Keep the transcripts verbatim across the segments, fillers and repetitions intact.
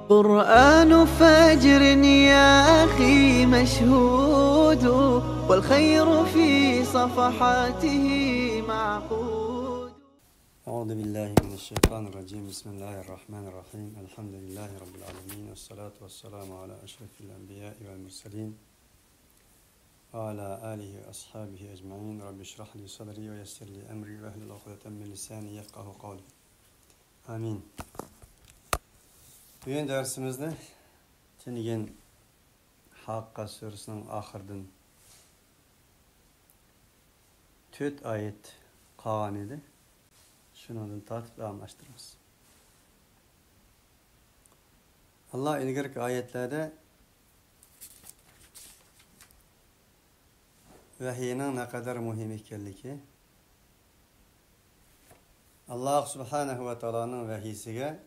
قرآن فجر يا أخي مشهود، والخير في صفحاته معقود. أعوذ بالله من الشيطان الرجيم. بسم الله الرحمن الرحيم. الحمد لله رب العالمين، والصلاة والسلام على أشرف الأنبياء والمرسلين، وعلى آله وأصحابه أجمعين. رب اشرح لي صدري ويسر لي أمري واحلل عقدة من لساني يفقهوا قولي. آمين. بۈگۈن دەرسىمىزنى تۈنۈگۈن ھاققا سۈرىسىنىڭ ئاخىرىدىن تۆت ئايەت قالغان ئىدى. شۇنىڭدىن تارتىپ داۋاملاشتۇرىمىز. ئاللا ئىلگىرىكى ئايەتلەردە ۋەھىينىڭ نەقەدەر مۇھىم ئىكەنلىكى، ئاللا سۇبھانەھۇ ۋە تائالانىڭ ۋەھىيسىگە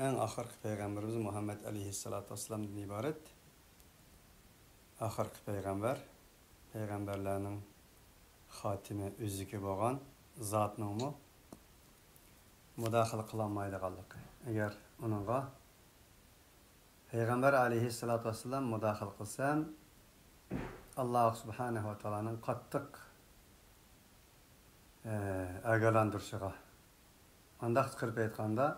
ئەڭ ئاخىرقى پەيغەمبىرىمىز مۇھەممەد ئەلەيھىسسالاتۇ ۋەسسالامدىن ئىبارەت ئاخىرقى پەيغەمبەر، پەيغەمبەرلەرنىڭ خاتىمە ئۈزۈكى بولغان زاتنىڭمۇ مۇداخىلە قىلالمايدىغانلىقى. ئەگەر ئۇنىڭغا پەيغەمبەر ئەلەيھىسسالاتۇ ۋەسسالام مۇداخىلە قىلسا، ئاللا سۇبھانەھۇ ۋە تائالانىڭ قاتتىق، ئە، ئاگاھلاندۇرۇشىغا، ئانداق قىلىپ ئېيتقاندا،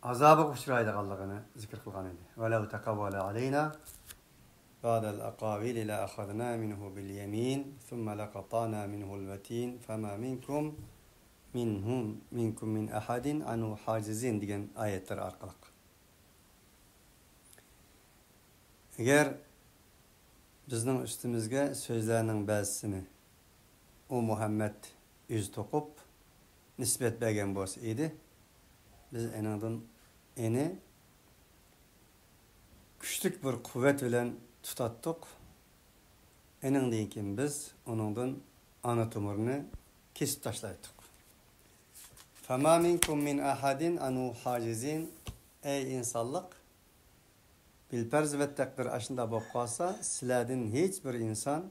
ئازابىغا ئۇچرايدىغانلىقىنى زىكىر قىلغان ئىدى. ولو تقول علينا بعض الأقاويل لأخذنا منه باليمين ثم لقطعنا منه الوتين فما منكم منهم، منكم من أحد عنه حاجزين دېگەن ئايەتلەر ئارقىلىق. ئەگەر بىزنىڭ ئۈستىمىزگە سۆزلەرنىڭ بەزىسىنى ئۇ مۇھەممەد ئۆزى توقۇپ نىسبەت بەرگەن بولسا ئىدى، بىز ئېنىڭدىن، ئېنى كۈچلۈك بىر قۇۋۋەت بىلەن تۇتاتتۇق. ئېنىڭدىن كېيىن بىز ئۇنىڭدىن ئانا تومۇرىنى كېسىپ تاشلايتتۇق. فما منكم من أحد عنه حاجزين. ئەي ئىنسانلىق، بىلپەرز ۋە تەقدىر ئاشۇنداق بولۇپ قالسا، سىلەردىن ھېچ بىر ئىنسان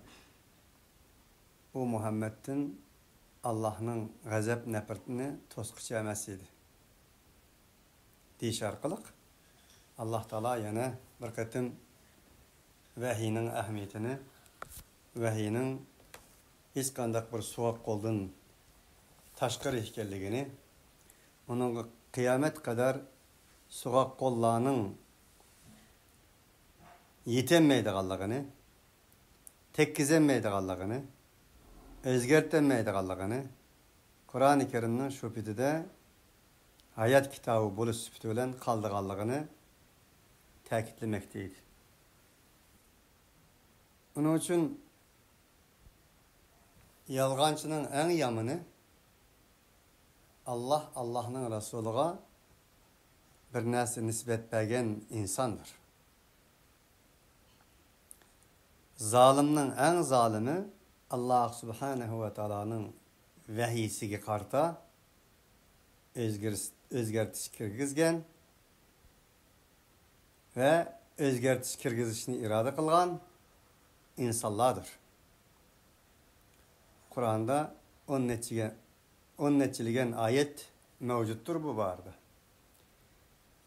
بۇ مۇھەممەدتىن ئاللاھنىڭ غەزەپ نەپرىتىنى توسقۇچى ئەمەس ئىدى. دېيىش ئارقىلىق، ئاللا تائالا يەنە بىر قېتىم ۋەھىينىڭ ئەھمىيىتىنى، ۋەھىينىڭ ھېچقانداق بىر سوغۇق قولدىن تاشقىرى ئىكەنلىكىنى، ئۇنىڭغا قىيامەت قەدەر سوغۇق قوللارنىڭ يېتەلمەيدىغانلىقىنى، تەگكۈزەلمەيدىغانلىقىنى، ئۆزگەرتەلمەيدىغانلىقىنى، قۇرئانى كەرىمنىڭ شۇ پېتىدە ھايات كىتابى بولۇش سۈپىتى بىلەن قالىدىغانلىقىنى تەكىتلىمەكتە ئىدى. ئۇنىڭ ئۈچۈن يالغانچىنىڭ ئەڭ يامىنى ئاللا، ئاللانىڭ رەسۇلىغا بىر نەرسە نىسبەت بەرگەن ئىنساندۇر. زالىمنىڭ ئەڭ زالىمى ئاللا سۇبھانەھۇ ۋە تائالانىڭ ۋەھىيسىگە قارىتا ئۆزگىرىس-، ئۆزگەرتىش كىرگۈزگەن ۋە ئۆزگەرتىش كىرگۈزۈشنى ئىرادە قىلغان ئىنسانلاردۇر. قۇرئاندا ئون نەچچىگە، ئون نەچچىلىگەن ئايەت مەۋجۇتتۇر بۇ بارىدا.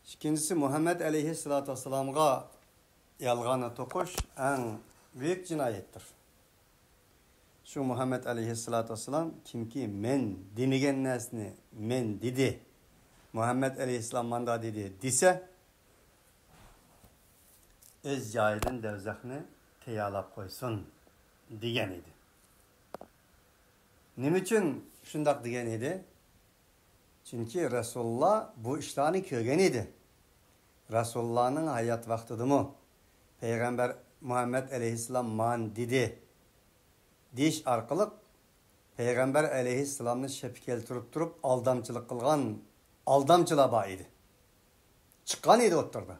ئىككىنچىسى، مۇھەممەد ئەلەيھىسسالاتۇ ۋەسسالامغا يالغاننى توقۇش ئەڭ بۈيۈك جىنايەتتۇر. شۇ مۇھەممەد ئەلەيھىسسالاتۇ ۋەسسالام كىمكى مەن دېمىگەن نەرسىنى مەن دېدى، مۇھەممەد ئەلەيھىسسالام مانداق دېدى دېسە، ئۆز جايىدىن دوزاخنى تەييارلاپ قويسۇن دېگەن ئىدى. نېمە ئۈچۈن شۇنداق دېگەن ئىدى؟ چۈنكى رەسۇلۇللا بۇ ئىشلارنى كۆرگەن ئىدى. رەسۇلۇللانىڭ ھايات ۋاقتىدىمۇ پەيغەمبەر مۇھەممەد ئەلەيھىسسالام مانا دېدى دېيىش ئارقىلىق پەيغەمبەر ئەلەيھىسسالامنى شەپكە كەلتۈرۈپ تۇرۇپ ئالدامچىلىق قىلغان ئالدامچىلار بار ئىدى. چىققان ئىدى ئوتتۇرىدا.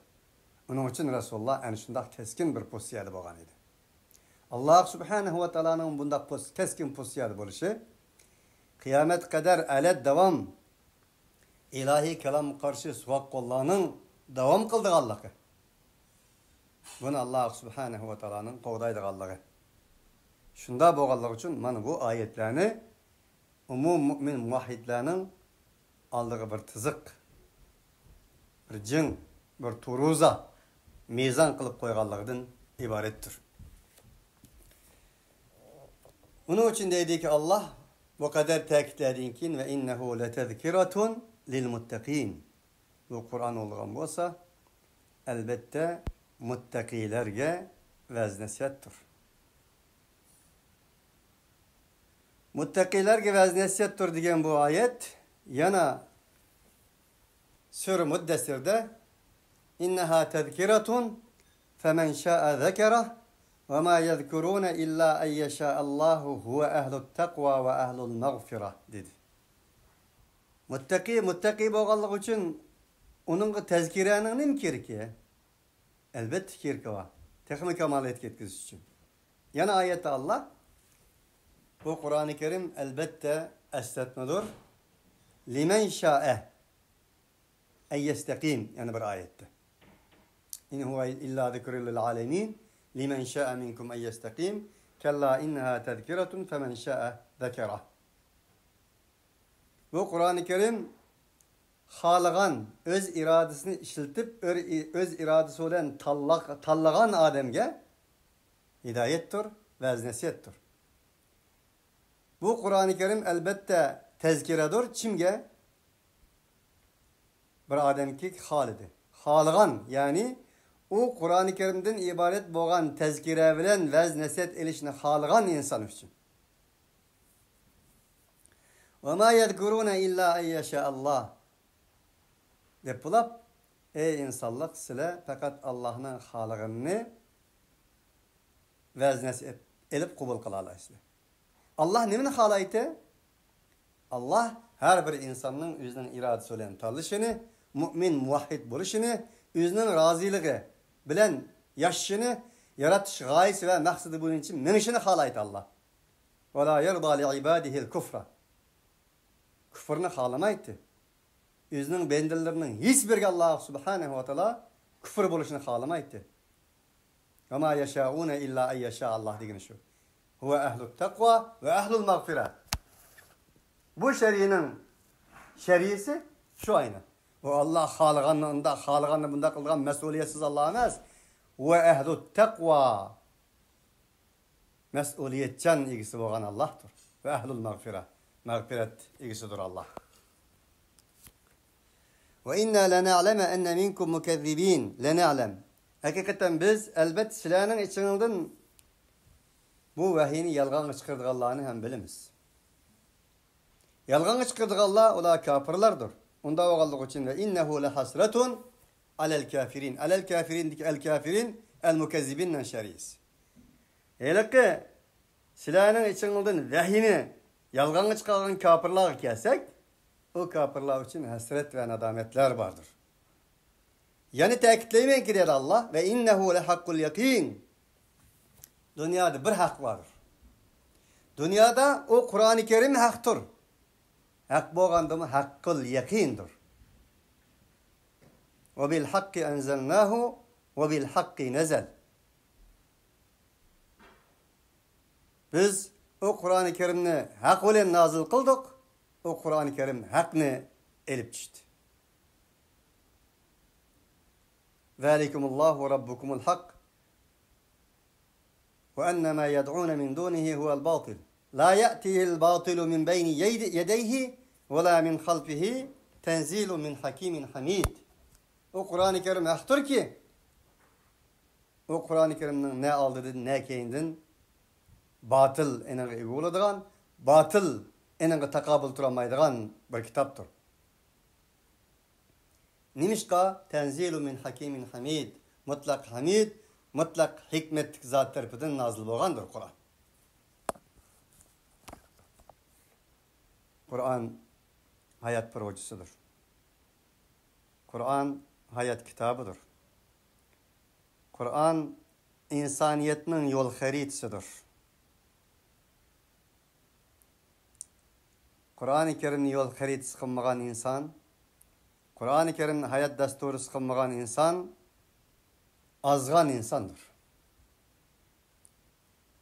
ئۇنىڭ ئۈچۈن رەسۇلۇللا ئەنە شۇنداق كەسكىن بىر پوزىتسىيەدە بولغان ئىدى. ئاللا سۇبھانەھۇ ۋە تائالانىڭ بۇنداق پوز-، كەسكىن پوزىتسىيەدە بولۇشى قىيامەتكە قەدەر ئەلەد داۋام ئىلاھىي كالامغا قارشى سوغۇق قوللارنىڭ داۋام قىلىدىغانلىقى. بۇنى ئاللا سۇبھانەھۇ ۋە تائالانىڭ قوغدايدىغانلىقى. شۇنداق بولغانلىقى ئۈچۈن مانا بۇ ئايەتلەرنى ئومۇم مۇئمىن مۇۋەھھىدلەرنىڭ ئالدىغا بىر تىزىق، بىر جىڭ، بىر تۇرۇزا، مىزان قىلىپ قويغانلىقىدىن ئىبارەتتۇر. ئۇنىڭ ئۈچۈن دەيدىكى، ئاللاھ بۇ قەدەر تەكىتلەردىن كېيىن، «ۋە ئىننەھۇ لەتەزكىرەتۇن لىلمۇتتەقىن.» بۇ قۇرئان بولغان بولسا، ئەلبەتتە، مۇتتەقىلەرگە ۋەز-نەسىھەتتۇر. مۇتتەقىلەرگە ۋەز-نەسىھەتتۇر دېگەن بۇ ئايەت يەنە سۈرە مۇددەسسىردە، «ئىننەھا تەزكىرەتۇن فەمەن شائە زەكەرەھ ۋە ما يەزكۇرۇنە ئىللا ئەن يەشائەللاھۇ ھۇۋە ئەھلۇت تەقۋا ۋە ئەھلۇل مەغفىرەھ» دېدى. مۇتتەقى، مۇتتەقى بولغانلىقى ئۈچۈن ئۇنىڭغا تەزكىرەنىڭ نېمە كېرىكى؟ ئەلبەتتە كېرىكى بار. تېخىمۇ كامالىيەتكە يەتكۈزۈش ئۈچۈن. يەنە ئايەتتە ئاللاھ، بۇ قۇرئانى كەرىم ئەلبەتتە ئەسلەتمىدۇر. لىمەن شائە ئەن يەستەقىم، يەنە بىر ئايەتتە. ئىن ھۇۋە ئىللا زىكرۇن لىل ئالەمىن، لىمەن شائە مىنكۇم ئەن يەستەقىم، كەللا ئىننەھا تەزكىرەتۇن فەمەن شائە زەكەرەھ. بۇ قۇرئانى كەرىم خالىغان، ئۆز ئىرادىسىنى ئىشلىتىپ، ئۆر-، ئۆز ئىرادىسى بىلەن تاللاق-، تاللىغان ئادەمگە ھىدايەتتۇر، ۋەز-نەسىھەتتۇر. بۇ قۇرئانى كەرىم ئەلبەتتە تەزكىرەدۇر. كىمگە؟ بىر ئادەمكى خالىدى. خالىغان، يەنى ئۇ قۇرئانى كەرىمدىن ئىبارەت بولغان تەزكىرە بىلەن ۋەز-نەسىھەت ئېلىشنى خالىغان ئىنسان ئۈچۈن. «ۋە ما يەزكۇرۇنە ئىللا ئەن يەشائەللاھ» دەپ بولاپ، ئەي ئىنسانلىق، سىلەر پەقەت ئاللاھنىڭ خالىغىنىنى ۋەز-نەسىھەت ئېلىپ قوبۇل قىلالايسىلەر. ئاللاھ نېمىنى خالايتتى؟ ئاللاھ ھەر بىر ئىنساننىڭ ئۆزىنىڭ ئىرادىسى بىلەن تاللىشىنى، مۇئمىن، مۇۋەھھىد بولۇشىنى، ئۆزىنىڭ رازىلىقى بىلەن ياشىشىنى، يارىتىش غايىسى ۋە مەقسىتى بويىچە مېڭىشىنى خالايتتى ئاللاھ. «ۋە لا يەرزا لىئىبادىھىل كۇفرە». كۇفرنى خالىمايتتى. ئۆزىنىڭ بەندىلىرىنىڭ ھېچ بىرىگە ئاللاھ سۇبھانەھۇ ۋە تائالا كۇفر بولۇشىنى خالىمايتتى. «ۋە ما يەشائۇنە ئىللا ئەن يەشائەللاھ» دېگىنى شۇ. «ھۇۋە ئەھلۇت تەقۋا ۋە ئەھلۇل مەغفىرە». بۇ شەرئىنىڭ شەرئىسى شۇ ئاينى. ئۇ، ئاللاھ خالىغاننى ئۇنداق، خالىغاننى بۇنداق قىلىدىغان مەسئۇلىيەتسىز ئاللاھ ئەمەس. «ھۇۋە ئەھلۇت تەقۋا». مەسئۇلىيەتچان ئىگىسى بولغان ئاللاھتۇر. «ۋە ئەھلۇل مەغفىرە». مەغپىرەت ئىگىسىدۇر ئاللاھ. «ۋە ئىننا لەنەئلەمۇ ئەننە مىنكۇم مۇكەززىبىن». لەنەئلەم. ھەقىقەتەن بىز، ئەلبەتتە، سىلەرنىڭ ئىچىڭدىن بۇ ۋەھىينى يالغانغا چىقىرىدىغانلارنى ھەم بىلىمىز. يالغانغا چىقىرىدىغانلار ئۇلار كاپىرلاردۇر. ئۇنداق بولغانلىقى ئۈچۈن، «ۋە ئىننەھۇ لەھەسرەتۇن ئەلەل كافىرىن». ئەلەل كافىرىندىكى ئەل كافىرىن، ئەل مۇكەززىبىننىڭ شەرئىسى. ھېلىقى سىلەرنىڭ ئىچىڭلاردىن ۋەھىينى يالغانغا چىقارغان كاپىرلارغا كەلسەك، ئۇ كاپىرلار ئۈچۈن ھەسرەت ۋە نادامەتلەر باردۇر. يەنە تەكىتلەيمەنكى، دېدى ئاللاھ، «ۋە ئىننەھۇ لەھەققۇل يەقىن». دۇنيادا بىر ھەق باردۇر. دۇنيادا ئۇ قۇرئانى كەرىم ھەقتۇر. ھەق بولغاندىمۇ ھەققۇل يەقىندۇر. «ۋە بىل ھەققى ئەنزەلناھۇ ۋە بىل ھەققى نەزەل». بىز ئۇ قۇرئانى كەرىمنى ھەق بىلەن نازىل قىلدۇق. ئۇ قۇرئانى كەرىم ھەقنى ئېلىپ چۈشتى. «ذلكم الله ربكم الحق وأن ما يدعون من دونه هو الباطل لا يأتيه الباطل من بين يديه ولا من خلفه تنزيل من حكيم حميد». ئۇ قۇرئانى كەرىم ھەقتۇركى، ئۇ قۇرئانى كەرىمنىڭ نە ئالدىدىن، نە كەينىدىن باتىل ئېنىڭغا ئىگە بولىدىغان، باتىل ئېنىڭغا تاقابىل تۇرالمايدىغان بىر كىتابتۇر. نېمىشقا؟ «تەنزىلۇ مىن ھەكىمىن ھەمىد»، مۇتلەق ھەمىد، مۇتلەق ھېكمەتلىك زات تەرىپىدىن نازىل بولغاندۇر قۇرئان. قۇرئان ھايات پۇرغۇچىسىدۇر. قۇرئان ھايات كىتابىدۇر. قۇرئان ئىنسانىيەتنىڭ يول خەرىتىسىدۇر. قۇرئانى كەرىمنى يول خەرىتىسى قىلمىغان ئىنسان، قۇرئانى كەرىمنى ھايات دەستۇرىسى قىلمىغان ئىنسان ئازغان ئىنساندۇر.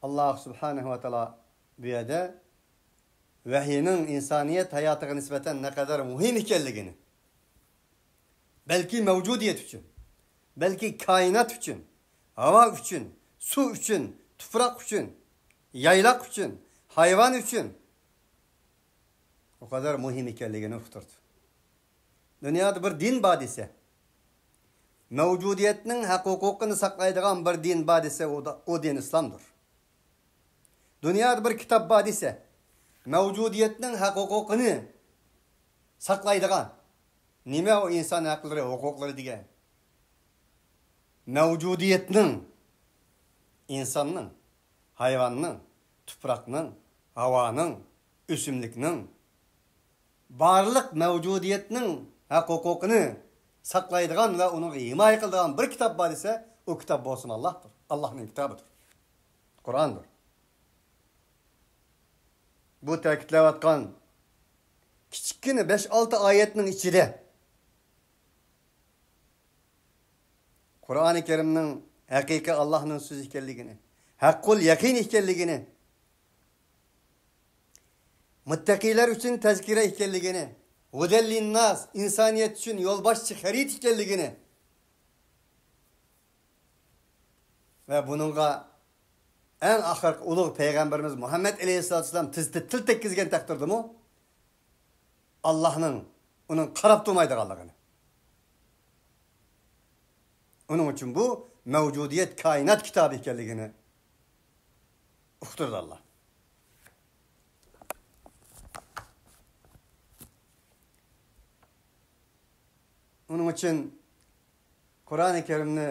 ئاللاھ سۇبھانەھۇ ۋە تائالا بۇ يەردە ۋەھىينىڭ ئىنسانىيەت ھاياتىغا نىسبەتەن نەقەدەر مۇھىم ئىكەنلىكىنى، بەلكى مەۋجۇدىيەت ئۈچۈن، بەلكى كائىنات ئۈچۈن، ھاۋا ئۈچۈن، سۇ ئۈچۈن، تۇپراق ئۈچۈن، يايلاق ئۈچۈن، ھايۋان ئۈچۈن ئۇ قەدەر مۇھىم ئىكەنلىكىنى ئۇقتۇردى. دۇنيادا بىر دىن بار دېسە، مەۋجۇدىيەتنىڭ ھەق-ھوقۇقىنى ساقلايدىغان بىر دىن بار دېسە، ئۇ دا، ئۇ دىن ئىسلامدۇر. دۇنيادا بىر كىتاب بار دېسە، مەۋجۇدىيەتنىڭ ھەق-ھوقۇقىنى ساقلايدىغان، نېمە ئۇ ئىنسان ھەقلىرى، ھوقۇقلىرى دېگەن؟ مەۋجۇدىيەتنىڭ، ئىنساننىڭ، ھايۋاننىڭ، تۇپراقنىڭ، ھاۋانىڭ، ئۆسۈملۈكنىڭ، بارلىق مەۋجۇدىيەتنىڭ ھەق-ھوقۇقىنى ساقلايدىغان ۋە ئۇنىڭغا ھىمايە قىلىدىغان بىر كىتاب بار دېسە، ئۇ كىتاب بولسىمۇ ئاللاھتۇر. ئاللاھنىڭ كىتابىدۇر. قۇرئاندۇر. بۇ تەكىتلەۋاتقان كىچىككىنە بەش-ئالتە ئايەتنىڭ ئىچىدە قۇرئانى كەرىمنىڭ ھەقىقىي ئاللاھنىڭ سۆزى ئىكەنلىكىنى، ھەققۇل يەقىن ئىكەنلىكىنى، مۇتتەقىيلەر ئۈچۈن تەزكىرە ئىكەنلىكىنى، ھۇدەل لىنناس، ئىنسانىيەت ئۈچۈن يولباشچى خەرىتە ئىكەنلىكىنى ۋە بۇنىڭغا ئەڭ ئاخىرقى ئۇلۇغ پەيغەمبىرىمىز مۇھەممەد ئەلەيھىسسالاتۇ ۋەسسالام تىز-، تىل تەگكۈزگەن تەقدىردىمۇ، ئاللاھنىڭ ئۇنىڭ قاراپ تۇرمايدىغانلىقىنى، ئۇنىڭ ئۈچۈن بۇ مەۋجۇدىيەت، كائىنات كىتابى ئىكەنلىكىنى ئۇقتۇرىدۇ ئاللا. ئۇنىڭ ئۈچۈن قۇرئانى كەرىمنى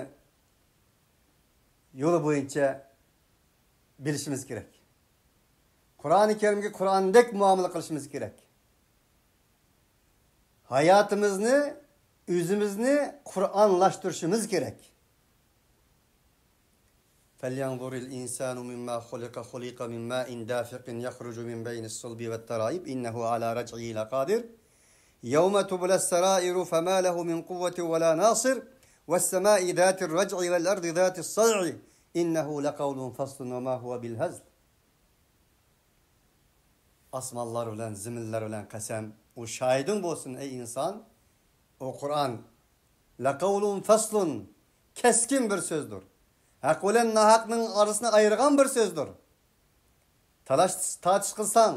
يولى بويىچە بىلىشىمىز كېرەك. قۇرئانى كەرىمگە قۇرئاندەك مۇئامىلە قىلىشىمىز كېرەك. ھاياتىمىزنى، ئۆزىمىزنى قۇرئانلاشتۇرۇشىمىز كېرەك. فلينظر الإنسان مما خلق، خلق من ماء دافق يخرج من بين الصلب والترائب إنه على رجعه لقادر. يوم تبلى السرائر فما له من قوة ولا ناصر. والسماء ذات الرجع والأرض ذات الصدع إنه لقول فصل وما هو بالهزل. ئاسمانلار بىلەن زېمىنلار بىلەن قەسەم، ئۇ شاھىدىڭ بولسۇن، ئەي ئىنسان! ئۇ قۇرئان لەقەۋلۇن فەسلۇن، كەسكىن بىر سۆزدۇر. ھەق بىلەن ناھەقنىڭ ئارىسىنى ئايرىغان بىر سۆزدۇر. تالاش تارتىش قىلساڭ،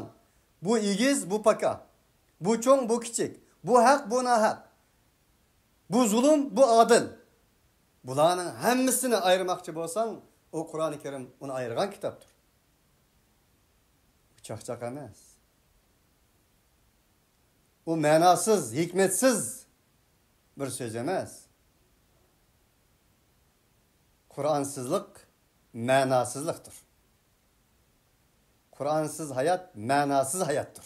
بۇ ئېگىز، بۇ پاكا، بۇ چوڭ، بۇ كىچىك، بۇ ھەق، بۇ ناھەق، بۇ زۇلۇم، بۇ ئادىل. بۇلارنىڭ ھەممىسىنى ئايرىماقچى بولساڭ، ئۇ قۇرئانى كەرىم ئۇنى ئايرىغان كىتابتۇر. بۇ چاقچاق ئەمەس. ئۇ مەناسىز، ھېكمەتسىز بىر سۆز ئەمەس. قۇرئانسىزلىق مەناسىزلىقتۇر. قۇرئانسىز ھايات مەناسىز ھاياتتۇر.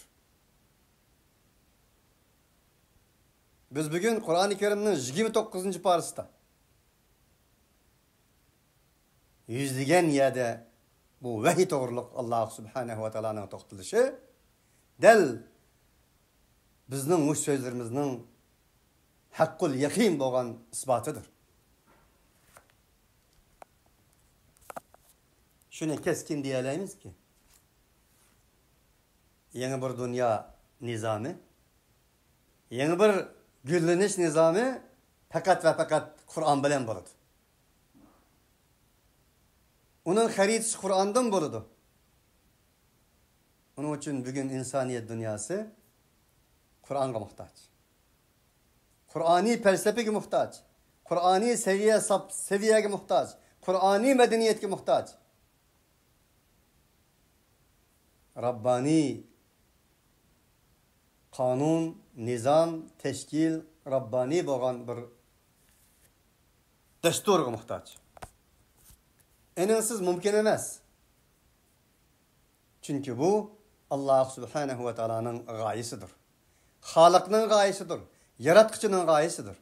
بىز بۈگۈن قۇرئانى كەرىمنىڭ يىگىرمە توققۇزىنچى پارىسىدا يۈزلىگەن يەردە بۇ ۋەھىي توغرۇلۇق ئاللا سۇبھانەھۇ ۋە تائالانىڭ توختىلىشى دەل بىزنىڭ مۇشۇ سۆزلىرىمىزنىڭ ھەققۇل يەقىن بولغان ئىسپاتىدۇر. شۇنى كەسكىن دېيەلەيمىزكى، يېڭى بىر دۇنيا نىزامى، يېڭى بىر گۈللىنىش نىزامى پەقەت ۋە پەقەت قۇرئان بىلەن بولىدۇ. ئۇنىڭ خەرىتىسى قۇرئاندىن بولىدۇ. ئۇنىڭ ئۈچۈن بۈگۈن ئىنسانىيەت دۇنياسى قۇرئانغا موھتاج. قۇرئانىي پەلسەپىگە موھتاج. قۇرئانىي سەۋىيە، ساپ-، سەۋىيەگە موھتاج. قۇرئانىي مەدەنىيەتكە موھتاج. راببانىي قانۇن، نىزام، تەشكىل، راببانىي بولغان بىر دەستۇرغا موھتاج. ئېنىڭسىز مۇمكىن ئەمەس. چۈنكى بۇ ئاللا سۇبھانەھۇ ۋە تائالانىڭ غايىسىدۇر. خالىقنىڭ غايىسىدۇر. ياراتقۇچىنىڭ غايىسىدۇر.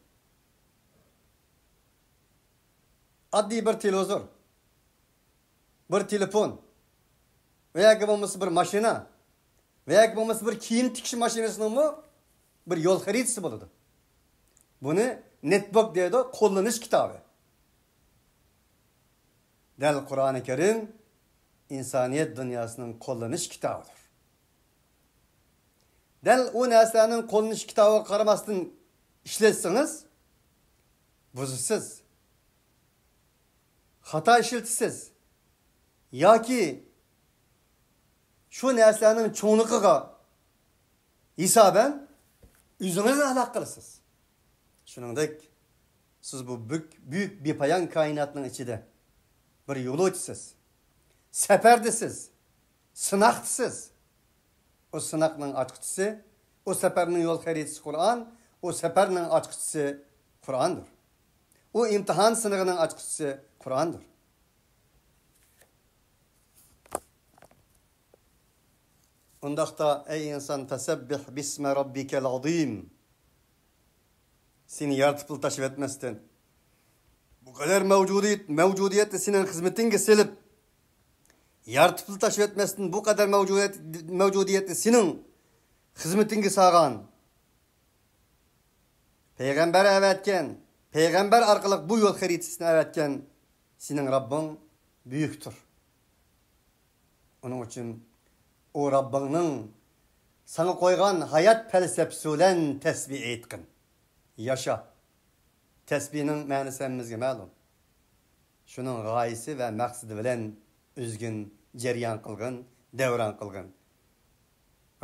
ئاددىي بىر تېلېۋىزور، بىر تېلېفون ۋە ياكى بولمىسا بىر ماشىنا ۋە ياكى بولمىسا بىر كىيىم تىكىش ماشىنىسىنىڭمۇ بىر يول خەرىتىسى بولىدۇ. بۇنى نېتبۇك دەيدۇ، قوللىنىش كىتابى. دەل قۇرئانى كەرىم ئىنسانىيەت دۇنياسىنىڭ قوللىنىش كىتابىدۇر. دەل ئۇ نەرسىلەرنىڭ قوللىنىش كىتابىغا قارىماستىن ئىشلەتسىڭىز، بۇزىسىز، خاتا ئىشلىتىسىز ياكى شۇ نەرسىلەرنىڭ چوڭلۇقىغا ھېسابەن ئۆزىڭىزنى ھالاك قىلىسىز. شۇنىڭدەك، سىز بۇ بۈك-، بۈيۈك بىپايان كائىناتنىڭ ئىچىدە بىر يولۇچىسىز، سەپەردىسىز، سىناقتىسىز. ئۇ سىناقنىڭ ئاچقۇچىسى، ئۇ سەپەرنىڭ يول خەرىتىسى قۇرئان، ئۇ سەپەرنىڭ ئاچقۇچىسى قۇرئاندۇر. ئۇ ئىمتىھان سىنىغىنىڭ ئاچقۇچىسى قۇرئاندۇر. ئۇنداقتا، ئەي ئىنسان، فەسەببىھ بىسمە رەببىكەل ئەزىم. سېنى يارىتىپلا تاشلىۋەتمەستىن، بۇ قەدەر مەۋجۇدىيەت، مەۋجۇدىيەتنى سېنىڭ خىزمىتىڭگە سېلىپ، يارىتىپلا تاشلىۋەتمەستىن، بۇ قەدەر مەۋجۇدىيەت، مەۋجۇدىيەتنى سېنىڭ خىزمىتىڭگە سالغان، پەيغەمبەر ئەۋەتكەن، پەيغەمبەر ئارقىلىق بۇ يول خەرىتىسىنى ئەۋەتكەن سېنىڭ رەببىڭ بۈيۈكتۇر. ئۇنىڭ ئۈچۈن ئۇ رەببىڭنىڭ ساڭا قويغان ھايات پەلسەپىسى بىلەن تەسبىھ ئېيتقىن. ياشا. تەسبىھنىڭ مەنىسى ھەممىمىزگە مەلۇم. شۇنىڭ غايىسى ۋە مەقسىتى بىلەن ئۈزگىن، جەريان قىلغىن، دەۋران قىلغىن.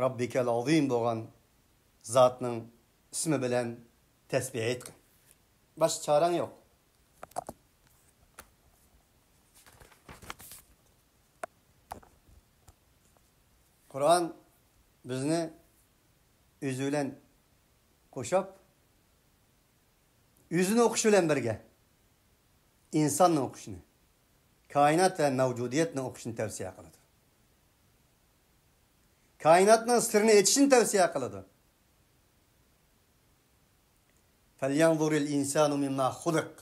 رەببىكەل ئەزىم بولغان زاتنىڭ ئىسمى بىلەن تەسبىھ ئېيتقىن. باشقا چارەڭ يوق. قۇرئان بىزنى ئۆزى بىلەن قوشاپ، ئۆزىنى ئوقۇش بىلەن بىرگە ئىنساننى ئوقۇشنى، كائىنات ۋە مەۋجۇدىيەتنى ئوقۇشنى تەۋسىيە قىلىدۇ. كائىناتنىڭ سىرىنى ئېچىشنى تەۋسىيە قىلىدۇ. فەليەنزۇرىل ئىنسانۇ مىمما خۇلىق.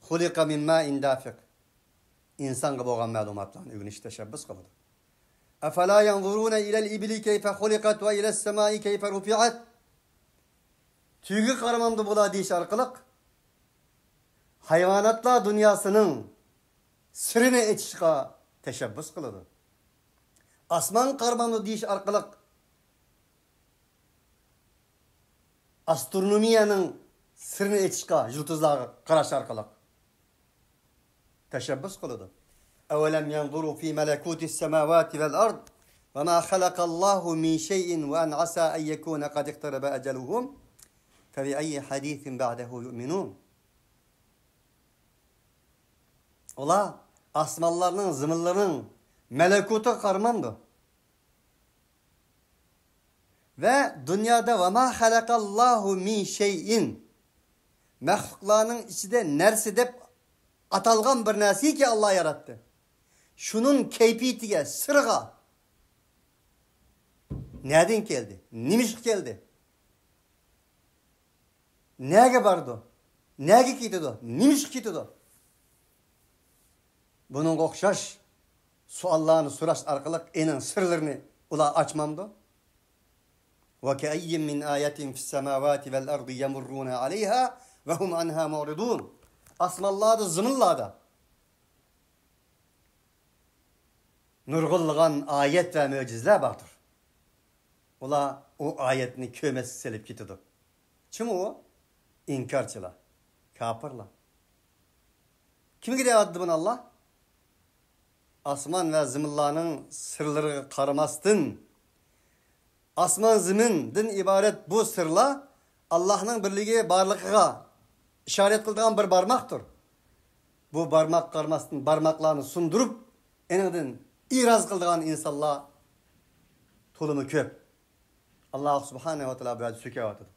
خۇلىقە مىن مائىن دافىق. ئىنسانغا بولغان مەلۇماتلارنى ئۆگىنىشكە تەشەببۇس قىلىدۇ. ئەفەلا يەنزۇرۇنە ئىلەل ئىبىلى كەيفە خۇلىقەت ۋە ئىلەس سەمائى كەيفە رۇفىئەت. تۈگە قارىمامدۇ بۇلار دېيىش ئارقىلىق ھايۋاناتلار دۇنياسىنىڭ سىرىنى ئېچىشقا تەشەببۇس قىلىدۇ. ئاسمانغا قارىمامدۇ دېيىش ئارقىلىق ئاسترونومىيەنىڭ سىرىنى ئېچىشقا، يۇلتۇزلارغا قاراش ئارقىلىق تەشەببۇس قىلىدۇ. أولم ينظروا في ملكوت السماوات والأرض وما خلق الله من شيء وأن عسى أن يكون قد اقترب أجلهم فبأي حديث بعده يؤمنون. ئۇلار ئاسمانلارنىڭ، زېمىنلارنىڭ مەلەكۇتىغا قارىمامدۇ؟ ۋە دۇنيادا ۋەما خەلەقەللاھۇ مىن شەيئىن، مەخلۇقلارنىڭ ئىچىدە نەرسە دەپ ئاتالغان بىر نەرسىكى ئاللا ياراتتى. شۇنىڭ كەيپىيىتىگە، سىرىغا نەدىن كەلدى؟ نېمىشقا كەلدى؟ نەگە بارىدۇ؟ نەگە كېتىدۇ؟ نېمىشقا كېتىدۇ؟ بۇنىڭغا ئوخشاش سوئاللارنى سوراش ئارقىلىق ئېنىڭ سىرلىرىنى ئۇلار ئاچمامدۇ؟ وكأين من آية في السماوات والأرض يمرون عليها وهم عنها معرضون. ئاسمانلاردا، زېمىنلاردا نۇرغۇنلىغان ئايەت ۋە مۆجىزىلەر باردۇر. ئۇلار ئۇ ئايەتنى كۆرمەسكە سېلىپ كېتىدۇ. كىم ئۇ؟ ئىنكارچىلار، كاپىرلار. كىمگە دەۋاتىدۇ بۇنى ئاللا؟ ئاسمان ۋە زېمىنلارنىڭ سىرلىرىغا قارىماستىن، ئاسمان زېمىندىن ئىبارەت بۇ سىرلار ئاللانىڭ بىرلىكى، بارلىقىغا ئىشارەت قىلىدىغان بىر بارماقتۇر. بۇ بارماققا قارىماستىن، بارماقلارنى سۇندۇرۇپ، ئېنىڭدىن ئېراز قىلىدىغان ئىنسانلار تولىمۇ كۆپ. ئاللا سۇبھانەھۇ ۋە تائالا بۇ يەردە سۆكۈۋاتىدۇ.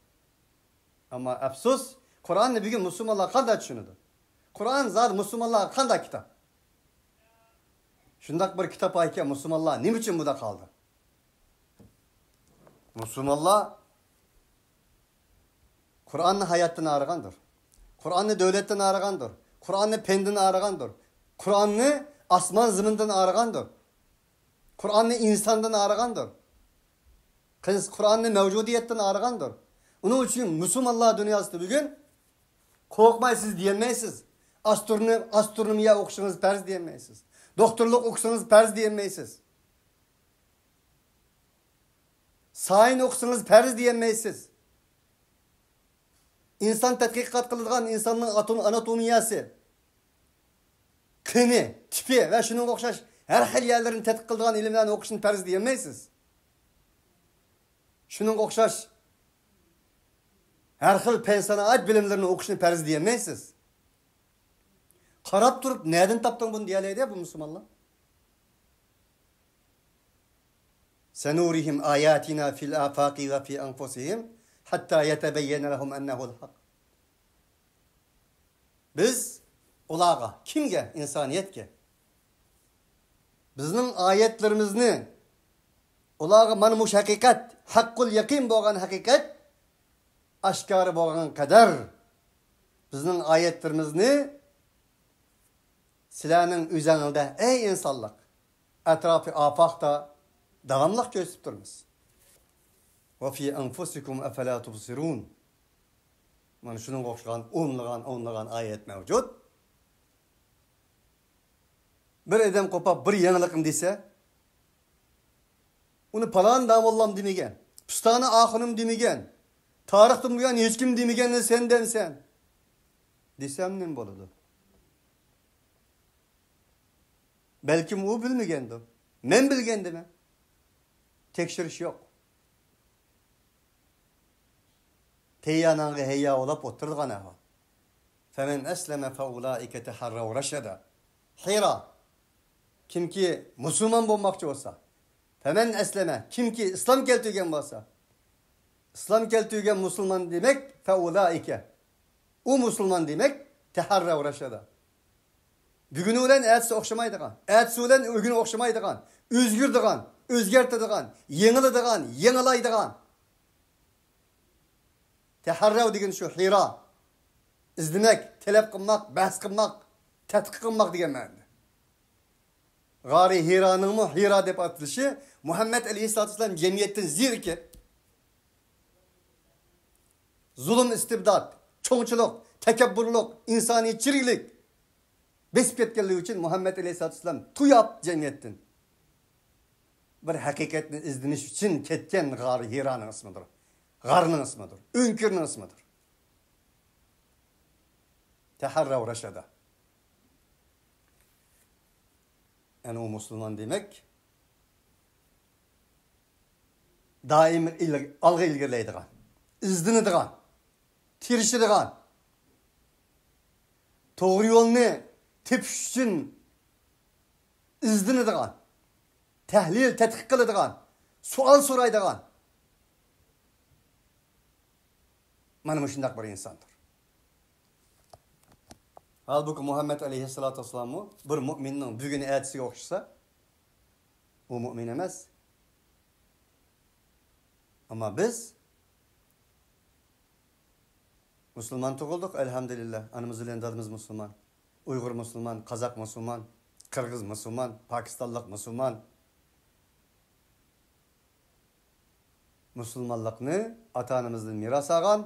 ئەمما ئەپسۇس، قۇرئاننى بۈگۈن مۇسۇلمانلار قانداق چۈشىنىدۇ؟ قۇرئان زادى مۇسۇلمانلارغا قانداق كىتاب؟ شۇنداق بىر كىتاب باركەن، مۇسۇلمانلار نېمە ئۈچۈن بۇنداق قالدى؟ مۇسۇلمانلار قۇرئاننى ھاياتتىن ئايرىغاندۇر. قۇرئاننى دۆلەتتىن ئايرىغاندۇر. قۇرئاننى پەندىن ئايرىغاندۇر. قۇرئاننى ئاسمان زېمىندىن ئايرىغاندۇر. قۇرئاننى ئىنساندىن ئايرىغاندۇر. قىز-، قۇرئاننى مەۋجۇدىيەتتىن ئايرىغاندۇر. ئۇنىڭ ئۈچۈن مۇسۇلمانلار دۇنياسىدا بۈگۈن قورقماي سىز دېيەلمەيسىز. ئاسترونوم-، ئاسترونومىيە ئوقۇشىڭىز پەرز دېيەلمەيسىز. دوكتورلۇق ئوقۇسىڭىز پەرز دېيەلمەيسىز. ساينس ئوقۇسىڭىز پەرز دېيەلمەيسىز. ئىنسان تەتقىقات قىلىدىغان ئىنساننىڭ ئاتون-، ئاناتومىيەسى، قېنى، تىپى ۋە شۇنىڭغا ئوخشاش ھەر خىل يەرلىرىنى تەتقىق قىلىدىغان ئىلىملەرنى ئوقۇشنى پەرز دېيەلمەيسىز. شۇنىڭغا ئوخشاش ھەر خىل پەن-سانائەت بىلىملىرىنى ئوقۇشنى پەرز دېيەلمەيسىز. قاراپ تۇرۇپ، نەدىن تاپتىڭ بۇنى دېيەلەيدۇ بۇ مۇسۇلمانلار. سنريهم آياتنا في الآفاق وفي أنفسهم حتى يتبين لهم أنه الحق. بىز ئۇلارغا، كىمگە؟ ئىنسانىيەتكە. بىزنىڭ ئايەتلىرىمىزنى ئۇلارغا، مانا مۇشۇ ھەقىقەت، ھەققۇل يەقىن بولغان ھەقىقەت ئاشكارا بولغان قەدەر، بىزنىڭ ئايەتلىرىمىزنى سىلەرنىڭ ئۆزەڭلىدە، ئەي ئىنسانلىق، ئەتراپى ئاپاقتا داۋاملىق كۆرسىتىپ تۇرىمىز. وفي أنفسكم أفلا تبصرون. مانا شۇنىڭغا ئوخشىغان ئونلىغان، ئونلىغان ئايەت مەۋجۇت. بىر ئادەم قوپاپ بىر يېڭىلىقنى دېسە، ئۇنى پالان داموللام دېمىگەن، پۇستانە ئاخۇنۇم دېمىگەن، تارىختىن بۇيان ھېچكىم دېمىگەننى سەن دەمسەن دېسەم نېمە بولىدۇ؟ بەلكىم ئۇ بىلمىگەندۇ؟ مەن بىلگەندىمەن. تەكشۈرۈش يوق. تەييار نانغا ھەييار ئولاپ ئولتۇرىدىغان ئەھۋال. فمن أسلم فأولئك تحروا رشدا. ھىرا. كىمكى مۇسۇلمان بولماقچى بولسا، فمن أسلم، كىمكى ئىسلام كەلتۈرگەن بولسا، ئىسلام كەلتۈرگەن مۇسۇلمان دېمەك، فأولئك، ئۇ مۇسۇلمان دېمەك، تحروا رشدا. بۈگۈنى بىلەن ئەتىسى ئوخشىمايدىغان، ئەتىسى بىلەن ئۆگۈنى ئوخشىمايدىغان، ئۆزگىرىدىغان، ئۆزگەرتىدىغان، يېڭىلىدىغان، يېڭىلايدىغان. تەھەررەۋ دېگىنى شۇ، ھىرا. ئىزدىمەك، تەلەپ قىلماق، بەھس قىلماق، تەتقىق قىلماق دېگەن مەنىدە. غارى ھىرانىڭمۇ ھىرا دەپ ئاتىلىشى مۇھەممەد ئەلەيھىسسالاتۇ ۋەسسالام جەمئىيەتتىن زېرىكىپ، زۇلۇم، ئىستىبدات، چوڭچىلىق، تەكەببۇرلۇق، ئىنسانىيەتچىلىك بېسىپ كەتكەنلىكى ئۈچۈن مۇھەممەد ئەلەيھىسسالاتۇ ۋەسسالام تۇياپ جەمئىيەتتىن. بىر ھەقىقەتنى ئىزدىنىش ئۈچۈن كەتكەن غارى ھىرانىڭ ئىسمىدۇر. غارنىڭ ئىسمىدۇر. ئۆڭكۈرنىڭ ئىسمىدۇر. تەھەررەۋ رەشەدە. يەنى ئۇ مۇسۇلمان دېمەك، دائىم ئىل-، ئالغا ئىلگىرىلەيدىغان، ئىزدىنىدىغان، تىرىشىدىغان، توغرا يولنى تېپىش ئۈچۈن ئىزدىنىدىغان، تەھلىل، تەتقىق قىلىدىغان، سوئال سورايدىغان، مانا مۇشۇنداق بىر ئىنساندۇر. ھالبۇكى، مۇھەممەد ئەلەيھىسسالاتۇ ۋەسسالاممۇ بىر مۆمىننىڭ بۈگۈنى ئەتىسىگە ئوخشىسا، ئۇ مۆمىن ئەمەس. ئەمما بىز مۇسۇلمان تۇغۇلدۇق، ئەلھەمدۇلىللا. ئانىمىز بىلەن دادىمىز مۇسۇلمان. ئۇيغۇر مۇسۇلمان، قازاق مۇسۇلمان، قىرغىز مۇسۇلمان، پاكىستانلىق مۇسۇلمان. مۇسۇلمانلىقنى ئاتا-ئانىمىزدىن مىراس ئالغان،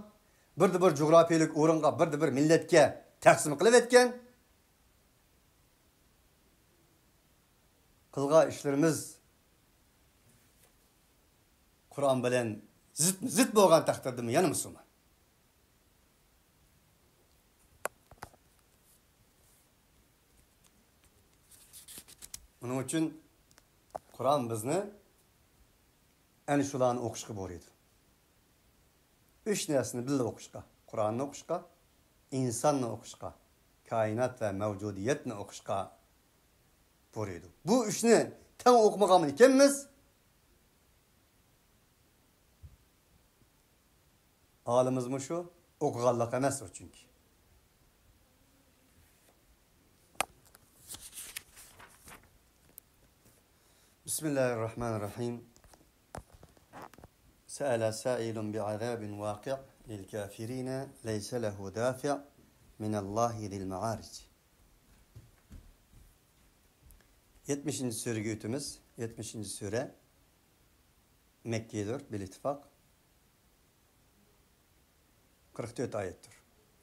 بىردە بىر جۇغراپىيەلىك ئورۇنغا، بىردە بىر مىللەتكە تەقسىم قىلىۋەتكەن. قىلغان ئىشلىرىمىز قۇرئان بىلەن زىتمۇ زىت بولغان تەقدىردىمۇ يەنە مۇسۇلمان. ئۇنىڭ ئۈچۈن قۇرئان بىزنى ئەنە شۇلارنى ئوقۇشقا بۇيرۇيدۇ. ئۈچ نەرسىنى بىللە ئوقۇشقا، قۇرئاننى ئوقۇشقا، ئىنساننى ئوقۇشقا، كائىنات ۋە مەۋجۇدىيەتنى ئوقۇشقا بۇيرۇيدۇ. بۇ ئۈچنى تەڭ ئوقۇمىغان ئىكەنمىز، ھالىمىزمۇ شۇ، ئوقۇغانلىق ئەمەس ئۇ چۈنكى. بسم الله الرحمن الرحيم. سأل سائل بعذاب واقع للكافرين ليس له دافع من الله ذي المعارج. يەتمىشىنچى سۈرىگە ئۆتىمىز. يەتمىشىنچى سۈرە. مەككىدۇر، بىل ئىتتىپاق. قىرىق تۆت ئايەتتۇر.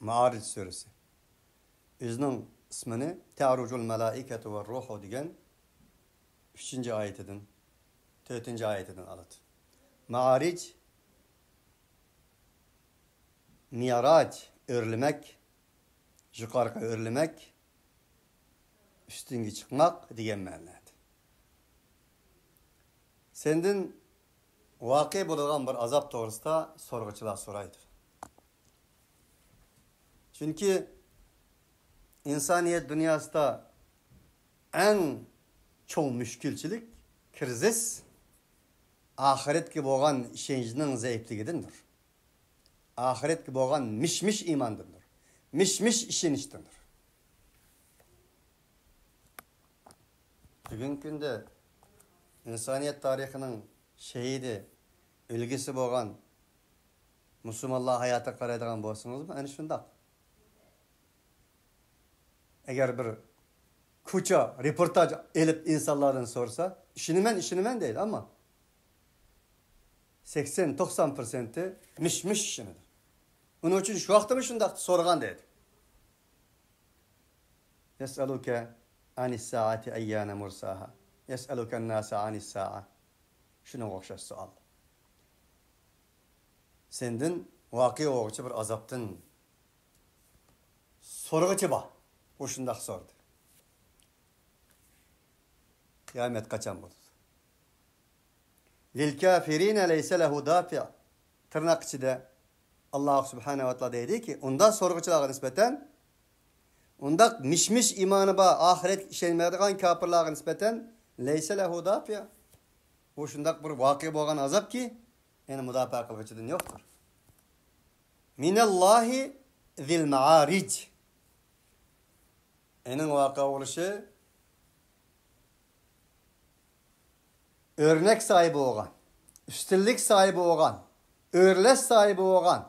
مائارىج سۈرىسى. ئۆزىنىڭ ئىسمىنى تەئرۇجۇل مەلائىكەتۇ ۋە روھۇ دېگەن ئۈچىنچى ئايىتىدىن، تۆتىنچى ئايىتىدىن ئالىدۇ. مائارىج، مىئراج، ئۆرلىمەك، يۇقارىغا ئۆرلىمەك، ئۈستۈنگە چىقماق دېگەن مەنىدە. سەندىن ۋەقە بولىدىغان بىر ئازاب توغرىسىدا سورىغۇچىلار سورايدۇ. چۈنكى ئىنسانىيەت دۇنياسىدا ئەڭ چوڭ مۈشكۈلچىلىك، كىرىزىس، ئاخىرەتكە بولغان ئىشەنچنىڭ زەئىپلىكىدىندۇر. ئاخىرەتكە بولغان مىش-مىش ئىماندىندۇر. مىش-مىش ئىشىنىشتىندۇر. بۈگۈنكى كۈندە ئىنسانىيەت تارىخىنىڭ شېھىتى، ئۈلگىسى بولغان مۇسۇلمانلار ھاياتىغا قارايدىغان بولسىڭىزمۇ، ئەنە شۇنداق. ئەگەر بىر كوچا رېپورتاژ ئېلىپ ئىنسانلاردىن سورىسا، «ئىشىنىمەن، ئىشىنىمەن» دەيدۇ، ئەمما سەكسەن، توقسان پىرسەنتى مىش-مىش ئىشىنىدۇ. ئۇنىڭ ئۈچۈن شۇ ۋاقىتتىمۇ شۇنداق سورىغان دەيدۇ. يسألك عن الساعة أيان مرساها، يسألك الناس عن الساعة. شۇنىڭغا ئوخشاش سوئال. سەندىن ۋەقە بولغۇچى بىر ئازابتىن سورىغۇچى بار. ئۇ شۇنداق سورىدى. قىيامەت قاچان بولىدۇ؟ للكافرين ليس له دافع. تىرناق ئىچىدە ئاللا سۇبھانەھۇ ۋە تائالا دەيدىكى، ئۇنداق سورىغۇچىلارغا نىسبەتەن، ئۇنداق مىش-مىش ئىمانى بار، ئاخىرەتكە ئىشەنمەيدىغان كاپىرلارغا نىسبەتەن، ليس له دافع. ئۇ شۇنداق بىر ۋەقە بولغان ئازابكى، يەنى مۇداپىئە قىلغۇچىدىن يوقتۇر. من الله ذي المعارج. ئېنىڭ ۋەقە بولۇشى ئۆرنەك ساھىبى بولغان، ئۈستۈنلۈك ساھىبى بولغان، ئۆرلەش ساھىبى بولغان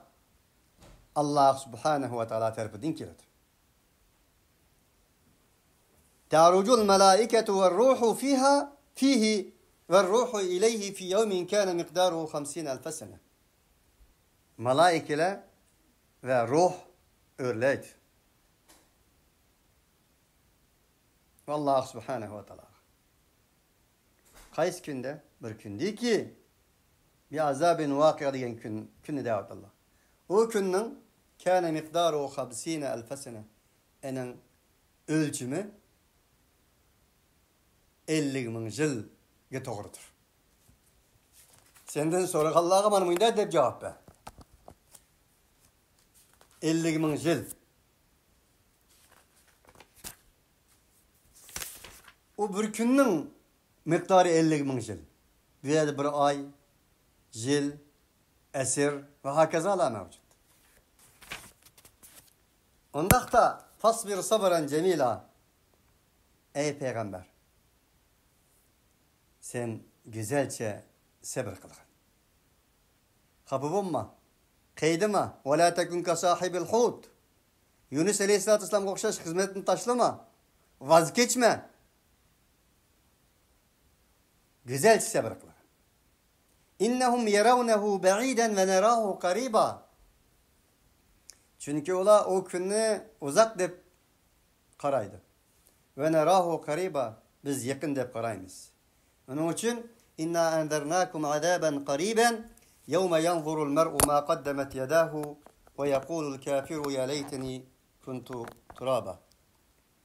ئاللا سۇبھانەھۇ ۋە تائالا تەرىپىدىن كېلىدۇ. تعرج الملائكة والروح فيها، فيه، والروح إليه في يوم كان مقداره خمسين ألف سنة. مالائىكىلەر ۋە روھ ئۆرلەيدۇ. ئاللا سۇبھانەھۇ ۋە تائالاغا. قايسى كۈندە؟ بىر كۈندىكى، بىئازابىن ۋاقىئ دېگەن كۈن، كۈننى دەۋاتىدۇ. ئۇ كۈننىڭ كان مقداره خمسين ألف سنة، ئېنىڭ ئۆلچىمى ئەللىك مىڭ يىلغا توغرىدۇر. سەندىن سورىغانلارغا مانا مۇنداق دەپ جاۋاب بەر. ئەللىك مىڭ يىل. ئۇ بىر كۈننىڭ مىقدارى ئەللىك مىڭ يىل. بۇ يەردە بىر ئاي، يىل، ئەسىر ۋە ھاكازالار مەۋجۇت. ئۇنداقتا، فاصبر صبرا جميلا. ئەي پەيغەمبەر، سەن گۈزەلچە سەبرى قىلغىن. خاپا بولما، قىينىلما. ولا تكن كصاحب الحوت. يۇنۇس ئەلەيھىسسالاتۇ ۋەسسالامغا ئوخشاش خىزمەتنى تاشلىما، ۋاز كەچمە. گۈزەلچە سەبرى قىلغىن. إنهم يرونه بعيدا ونراه قريبا. چۈنكى ئۇلار ئۇ كۈننى ئۇزاق دەپ قارايدۇ. ونراه قريبا، بىز يېقىن دەپ قارايمىز. ئۇنىڭ ئۈچۈن، إنا أنذرناكم عذابا قريبا يوم ينظر المرء ما قدمت يداه ويقول الكافر يا ليتني كنت ترابا.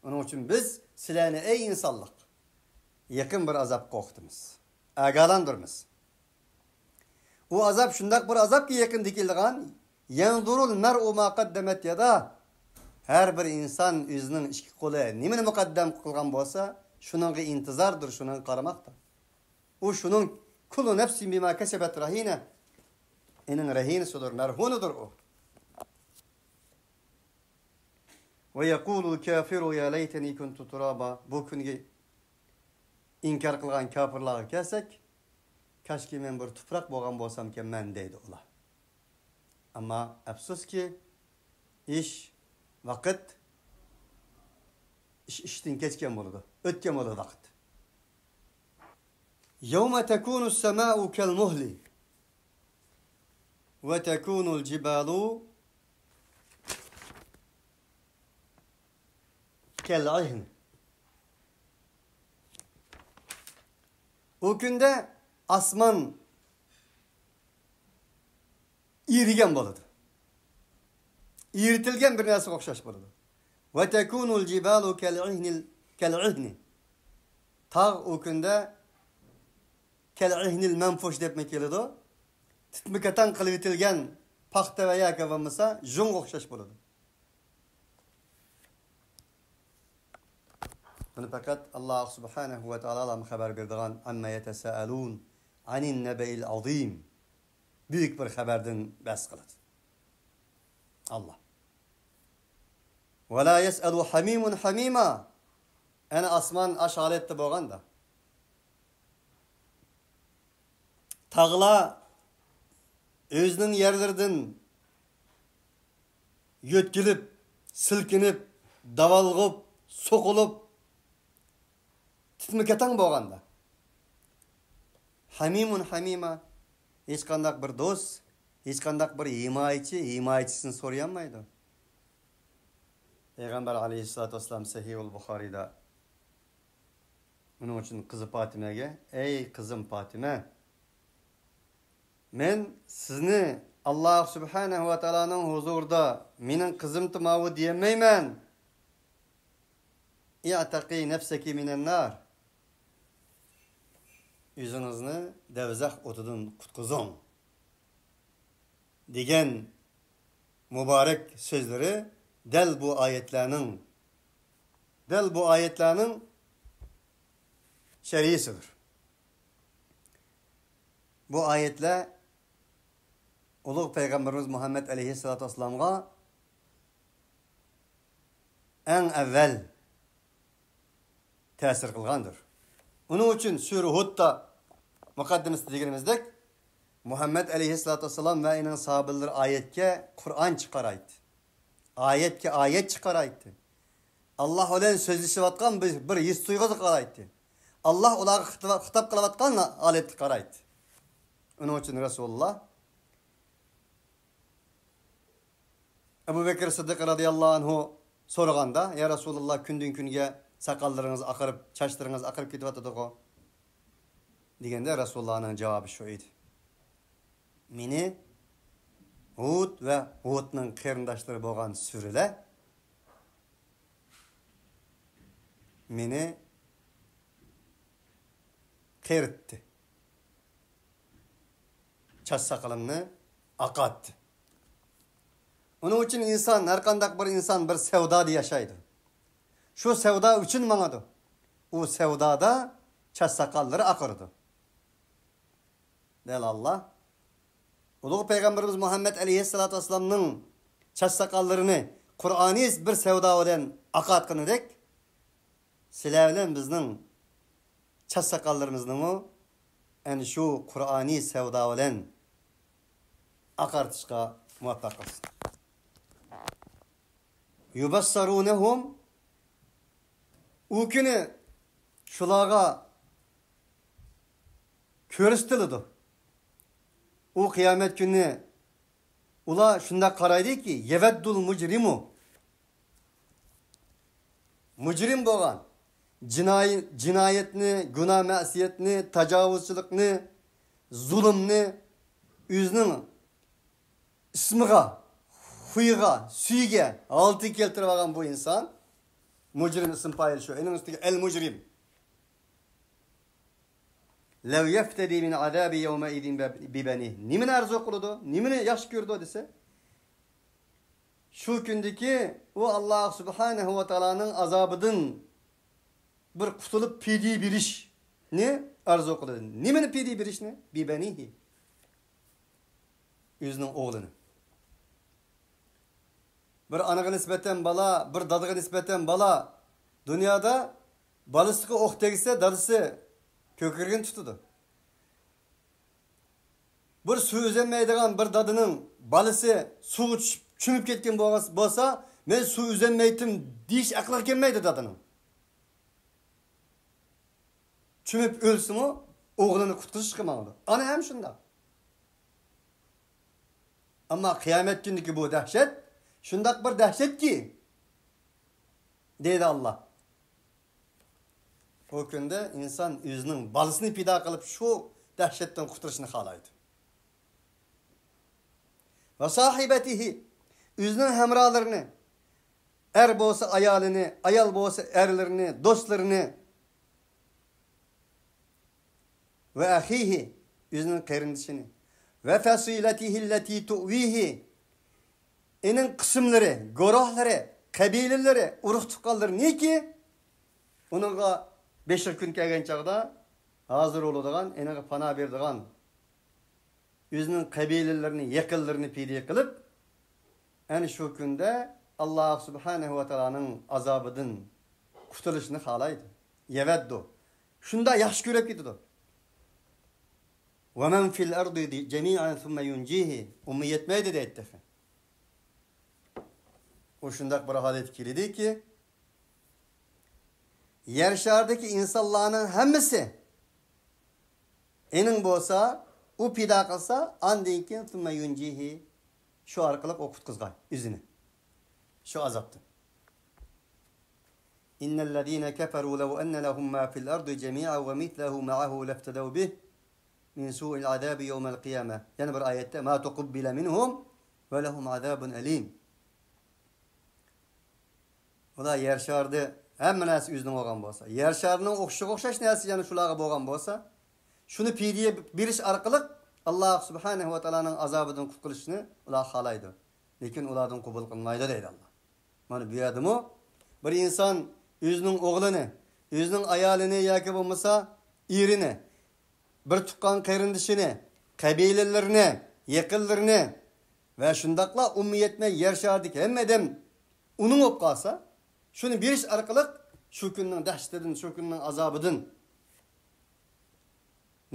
ئۇنىڭ ئۈچۈن بىز سىلەرنى، ئەي ئىنسانلىق، يېقىن بىر ئازابقا قورقۇتىمىز، ئاگاھلاندۇرىمىز. ئۇ ئازاب شۇنداق بىر ئازابكى، يېقىندا كېلىدىغان، ينظر المرء ما قدمت يداه. ھەر بىر ئىنسان ئۆزىنىڭ ئىككى قولى نېمىنى مۇقەددەم قىلغان بولسا، شۇنىڭغا ئىنتىزاردۇر، شۇنىڭغا قارىماقتا. ئۇ شۇنىڭ، كل نفس بما كسبت رهينة. ئېنىڭ رەھىنىسىدۇر، مەرھۇنىدۇر ئۇ. ويقول الكافر يا ليتني كنت ترابا. بۇ كۈنگە ئىنكار قىلغان كاپىرلارغا كەلسەك، كاشكى مەن بىر تۇپراق بولغان بولسامكەنمەن دەيدۇ ئۇلار. ئەمما ئەپسۇسكى، ئىش، ۋاقىت، ئىش ئىشتىن كەچكەن بولىدۇ، ئۆتكەن بولىدۇ ۋاقىت. يوم تكون السماء كالمهل وتكون الجبال كالعهن. ئۇ كۈندە ئاسمان ئېرىگەن بولىدۇ. ئېرىتىلگەن بىر نەرسىگە ئوخشاش بولىدۇ. وتكون الجبال كالعهن، كالعهن. تاغ ئۇ كۈندە كالعهن المنفوش دەپمۇ كېلىدۇ. تىتمىكاتاڭ قىلىۋېتىلگەن پاختا ۋە ياكى بولمىسا يۇڭغا ئوخشاش بولىدۇ. بۇنى پەقەت ئاللا سۇبھانەھۇ ۋە تائالا خەۋەر بېرىدىغان، عما يتساءلون عن النبإ العظيم، بۈيۈك بىر خەۋەردىن بەھس قىلىدۇ ئاللا. ولا يسأل حميم حميما. ئەنە ئاسمان ئاش ھالەتتە بولغاندا، تاغلار ئۆزىنىڭ يەرلىرىدىن يۆتكىلىپ، سىلكىنىپ، داۋالغۇپ، سوقۇلۇپ، تىتمىكاتاڭ بولغاندا، حميم حميما، ھېچقانداق بىر دوست، ھېچقانداق بىر ھىمايىچى ھىمايىچىسىنى سورىيالمايدۇ. پەيغەمبەر ئەلەيھىسسالاتۇ ۋەسسالام سەھىھۇل بۇخارىدا ئۇنىڭ ئۈچۈن قىزى پاتىمەگە، ئەي قىزىم پاتىمە، مەن سىزنى ئاللا سۇبھانەھۇ ۋە تائالانىڭ ھۇزۇرىدا مېنىڭ قىزىمتى ماۋۇ دېيەلمەيمەن. اعتقي نفسك من النار. ئۆزىڭىزنى دەۋزەخ ئوتىدىن قۇتقۇزۇڭ، دېگەن مۇبارەك سۆزلىرى دەل بۇ ئايەتلەرنىڭ، دەل بۇ ئايەتلەرنىڭ شەرھىسىدۇر. بۇ ئايەتلەر ئۇلۇغ پەيغەمبىرىمىز مۇھەممەد ئەلەيھىسسالاتۇ ۋەسسالامغا ئەڭ ئەۋۋەل تەسىر قىلغاندۇر. ئۇنىڭ ئۈچۈن سۈرە ھۇدتا مۇقەددىمىسىدە دېگىنىمىزدەك، مۇھەممەد ئەلەيھىسسالاتۇ ۋەسسالام ۋە ئۇنىڭ ساھابىلىرى ئايەتكە قۇرئانچە قارايتتى. ئايەتكە ئايەتچە قارايتتى. ئاللا بىلەن سۆزلىشىۋاتقان بىر، بىر ھېس تۇيغۇغا قارايتتى. ئاللا ئۇلارغا خىتاب، خىتاب قىلىۋاتقان ھالەتكە قارايتتى. ئۇنىڭ ئۈچۈن رەسۇلۇللا ئەبۇ بەكرى سىددىق رەزىياللاھۇ ئەنھۇ سورىغاندا، يا رەسۇلۇللا، كۈندىن كۈنگە ساقاللىرىڭىز ئاقىرىپ، چاچلىرىڭىز ئاقىرىپ كېتىۋاتىدىغۇ؟ دېگەندە رەسۇلۇللانىڭ جاۋابى شۇ ئىدى. مېنى ھۇد ۋە ھۇدنىڭ قېرىنداشلىرى بولغان سۈرىلەر مېنى قېرىتتى. چاچ ساقىلىمنى ئاقارتتى. ئۇنىڭ ئۈچۈن ئىنسان، ھەرقانداق بىر ئىنسان بىر سەۋدادا ياشايدۇ. شۇ سەۋدا ئۈچۈن ماڭىدۇ. ئۇ سەۋدادا چاچ ساقاللىرى ئاقىرىدۇ. دەل ئاللا ئۇلۇغ پەيغەمبىرىمىز مۇھەممەد ئەلەيھىسسالاتۇ ۋەسسالامنىڭ چاچ ساقاللىرىنى قۇرئانىي بىر سەۋدا بىلەن ئاقارتقىنىدەك، سىلەر بىلەن بىزنىڭ چاچ ساقاللىرىمىزنىمۇ ئەنە شۇ قۇرئانىي سەۋدا بىلەن ئاقارتىشقا مۇۋەپپەق قىلسۇن. يبصرونهم، ئۇ كۈنى شۇلارغا كۆرسىتىلىدۇ. ئۇ قىيامەت كۈنى ئۇلار شۇنداق قارايدۇكى، يود المجرم، مۇجرىم بولغان، جىنايى، جىنايەتنى، گۇناھ مەسىيەتنى، تاجاۋۇزچىلىقنى، زۇلۇمنى ئۆزىنىڭ ئىسمىغا، خۇيىغا، سۈيىگە، ھالىتىگە كەلتۈرۈپ ئالغان بۇ ئىنسان، مۇجرىم ئىسىم پائىل شۇ، ئېنىڭ ئۈستىگە ئەل مۇجرىم. لو يفتدي من عذاب يومئذ ببنيه. نېمىنى ئارزۇ قىلىدۇ؟ نېمىنى ياخشى كۆرىدۇ دېسە، شۇ كۈندىكى ئۇ ئاللا سۇبھانەھۇ ۋە تائالانىڭ ئازابىدىن بىر قۇتۇلۇپ پىدىيە بېرىشنى ئارزۇ قىلىدۇ. نېمىنى پىدىيە بېرىشنى؟ ببنيه. ئۆزىنىڭ ئوغلىنى. بىر ئانىغا نىسبەتەن بالا، بىر دادىغا نىسبەتەن بالا. دۇنيادا بالىسىغا ئوق تەگسە، دادىسى كۆكرىكىنى تۇتىدۇ. بىر سۇ ئۈزەلمەيدىغان بىر دادىنىڭ بالىسى سۇغا چۈشۈپ، چۆمۈپ كەتكەن بولغان، بولسا، مەن سۇ ئۈزەلمەيتتىم دېيىش ئەقلىگە كەلمەيدۇ دادىنىڭ. چۆمۈپ ئۆلسىمۇ، ئوغلىنى قۇتقۇزۇشقا ماڭىدۇ. ئانا ھەم شۇنداق. ئەمما قىيامەت كۈنىدىكى بۇ دەھشەت شۇنداق بىر دەھشەتكى، دەيدۇ ئاللا. ئۇ كۈندە ئىنسان ئۆزىنىڭ بالىسىنى پىدا قىلىپ، شۇ دەھشەتتىن قۇتۇلۇشنى خالايدۇ. وصاحبته، ئۆزىنىڭ ھەمراھلىرىنى، ئەر بولسا ئايالىنى، ئايال بولسا ئەرلىرىنى، دوستلىرىنى، ۋە ئەخىھى، ئۆزىنىڭ قېرىندىشىنى، ۋە فەسىلەتىھىللەتى تۇئۋىھى، ئېنىڭ قىسىملىرى، گۇرۇھلىرى، قەبىلىلىرى، ئۇرۇق-تۇغقانلىرىنىكى ئۇنىڭغا بېشىغا كۈن كەلگەن چاغدا ھازىر بولىدىغان، ئېنىڭغا پانا بېرىدىغان، ئۆزىنىڭ قەبىلىلىرىنى، يېقىنلىرىنى پىدىيە قىلىپ، ئەنە شۇ كۈندە ئاللاھ سۇبھانەھۇ ۋە تائالانىڭ ئازابىدىن قۇتۇلۇشنى خالايدۇ. يەۋەددۇ. شۇنداق ياخشى كۆرۈپ كېتىدۇ. وَمَنْ فِي الْأَرْضِ جَمِيعًا ثُمَّ يُنْجِيهِ. ئۇمۇ يەتمەيدۇ دەيدۇ تېخى. ئۇ شۇنداق بىر ھالەتكە كېلىدۇكى، يەر شارىدىكى ئىنسانلارنىڭ ھەممىسى ئېنىڭ بولسا، ئۇ پىدا قىلسا، ئاندىن كېيىن ثُمَّ يُنْجِيهِ، شۇ ئارقىلىق ئۇ قۇتقۇزغاي ئۆزىنى شۇ ئازابتىن. إِنَّ الَّذِينَ كَفَرُوا لَوْ أَنَّ لَهُمْ مَا فِي الْأَرْضِ جَمِيعًا وَمِثْلَهُ مَعَهُ لَافْتَدَوْا بِهِ مِنْ سُوءِ الْعَذَابِ يَوْمِ الْقِيَامَةِ. يەنە بىر ئايەتتە، مَا تُقُبِّلَ مِنْهُمْ وَلَهُمْ عَذَابٌ أَلِيمٌ. ئۇلار يەر شارىدا ھەممە نەرسە ئۆزىنىڭ بولغان بولسا، يەر شارىنىڭ ئوخشىشىغا ئوخشاش نەرسە يەنە شۇلارغا بولغان بولسا، شۇنى پىدىيە بېرىش ئارقىلىق ئاللاھ سۇبھانەھۇ ۋە تائالانىڭ ئازابىدىن قۇتقۇزۇشنى ئۇلار خالايدۇ. لېكىن ئۇلاردىن قوبۇل قىلمايدۇ دەيدۇ ئاللاھ. مانا بۇ يەردىمۇ بىر ئىنسان ئۆزىنىڭ ئوغلىنى، ئۆزىنىڭ ئايالىنى ياكى بولمىسا ئېرىنى، بىر تۇغقان قېرىندىشىنى، قەبىلىلىرىنى، يېقىنلىرىنى ۋە شۇنداقلا ئۇممۇ يەتمەي يەر شارىدىكى ھەممە ئادەم ئۇنىڭ بولۇپ قالسا، شۇنى بېرىش ئارقىلىق شۇ كۈننىڭ دەھشىتىدىن، شۇ كۈننىڭ ئازابىدىن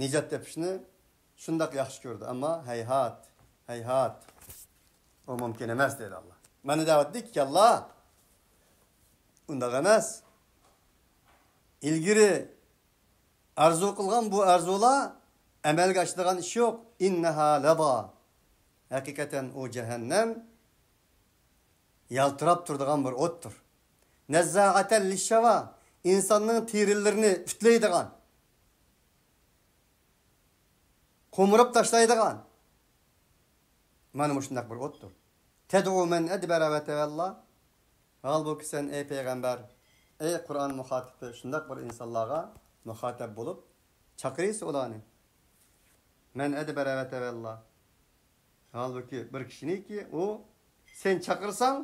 نىجات تېپىشنى شۇنداق ياخشى كۆرىدۇ. ئەمما ھەيھات، ھەيھات، ئۇ مۇمكىن ئەمەس دەيدۇ ئاللاھ. مانا دەۋاتىدۇكى ئاللاھ، ئۇنداق ئەمەس. ئىلگىرى ئارزۇ قىلغان بۇ ئارزۇلار ئەمەلگە ئاشىدىغان ئىش يوق. إِنَّهَا لَظَى. ھەقىقەتەن ئۇ جەھەننەم يالتىراپ تۇرىدىغان بىر ئوتتۇر. نَزَّاعَةً لِلشَّوَى. ئىنساننىڭ تېرىلىرىنى ئۈتلەيدىغان، قومۇرۇپ تاشلايدىغان. مانا مۇشۇنداق بىر ئوتتۇر. تَدْعُو مَنْ أَدْبَرَ وَتَوَلَّى. ھالبۇكى سەن، ئەي پەيغەمبەر، ئەي قۇرئان مۇخاتىپى، شۇنداق بىر ئىنسانلارغا مۇخاتەپ بولۇپ چاقىرىسەن ئۇلارنى. مَنْ أَدْبَرَ وَتَوَلَّى. ھالبۇكى بىر كىشىنىكى ئۇ سەن چاقىرساڭ،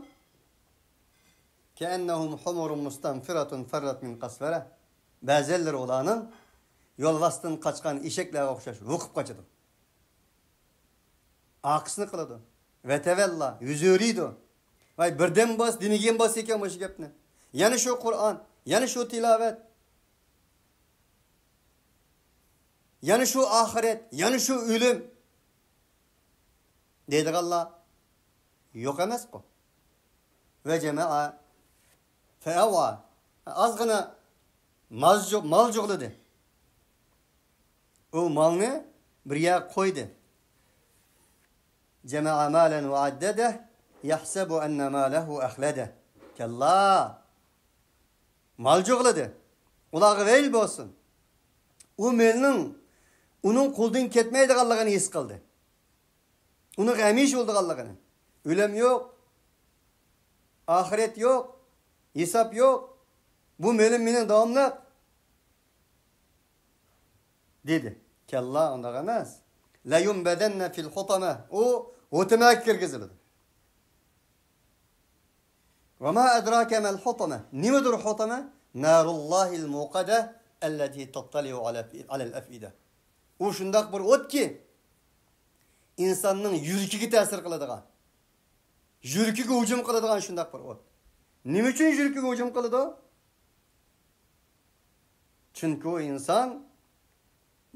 كَأَنَّهُمْ حُمُرٌ مُسْتَنْفِرَةٌ فَرَّتْ مِنْ قَسْوَرَةٍ. بەزەنلىرى ئۇلارنىڭ يولۋاستىن قاچقان ئېشەكلەرگە ئوخشاش ۋۇقۇپ قاچىدۇ. ئارقىسىنى قىلىدۇ. وَتَوَلَّى، يۈز ئۆرۈيدۇ. ۋاي، بىردەم بولسا دېمىگەن بولسا ئىكەن مۇشۇ گەپنى. يەنە شۇ قۇرئان، يەنە شۇ تىلاۋەت، يەنە شۇ ئاخىرەت، يەنە شۇ ئۆلۈم دەيدىغانلار يوق ئەمەسقۇ. وَجَمَعَ فَأَوْعَى. ئازغىنە مال جۇ-، مال جۇغلىدى. ئۇ مالنى بىر يەرگە قويدى. جَمَعَ مَالًا وَعَدَّدَهُ يَحْسَبُ أَنَّ مَالَهُ أَخْلَدَهُ. كَلَّا. مال جۇغلىدى. ئۇلارغا ۋەيل بولسۇن. ئۇ مېلىنىڭ ئۇنىڭ قولىدىن كەتمەيدىغانلىقىنى ھېس قىلدى. ئۇنىڭ ھەمىشە بولىدىغانلىقىنى. ئۆلۈم يوق، ئاخىرەت يوق، ھېساب يوق. بۇ مېلىم مېنىڭ داۋاملىق، دېدى. كەللا، ئۇنداق ئەمەس. لَيُنْبَذَنَّ فِي الْحُطَمَةِ. ئۇ ھوتەمەگە كىرگۈزۈلىدۇ. وَمَا أَدْرَاكَ مَا الْحُطَمَةُ. نېمىدۇر ھوتەمە؟ نَارُ اللَّهِ الْمُوقَدَةُ الَّتِي تَطَّلِعُ عَلَى، عَلَى الْأَفْئِدَةِ. ئۇ شۇنداق بىر ئوتكى، ئىنساننىڭ يۈرىكىگە تەسىر قىلىدىغان، يۈرىكىگە ھۇجۇم قىلىدىغان شۇنداق بىر ئوت. نېمە ئۈچۈن يۈرىكىگە ھۇجۇم قىلىدۇ؟ چۈنكى ئۇ ئىنسان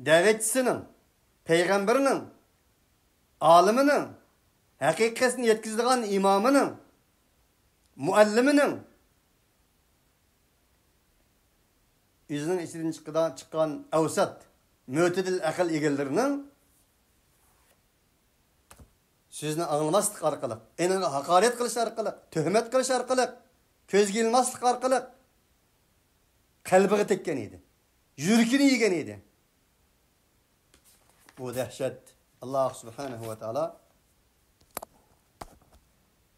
دەۋەتچىسىنىڭ، پەيغەمبىرىنىڭ، ئالىمىنىڭ، ھەقىقەتنى يەتكۈزىدىغان ئىمامىنىڭ، مۇئەللىمىنىڭ، ئۆزىنىڭ ئىچىدىن چىقىدا-، چىققان ئەۋسات، مۆتىدىل ئەقىل ئىگىلىرىنىڭ سۆزىنى ئاڭلىماسلىق ئارقىلىق، ئېنىڭغا ھاقارەت قىلىش ئارقىلىق، تۆھمەت قىلىش ئارقىلىق، كۆزگە ئىلماسلىق ئارقىلىق قەلبىگە تەگكەن ئىدى. يۈرىكىنى يېگەن ئىدى. بۇ دەھشەت. ئاللاھ سۇبھانەھۇ ۋە تائالا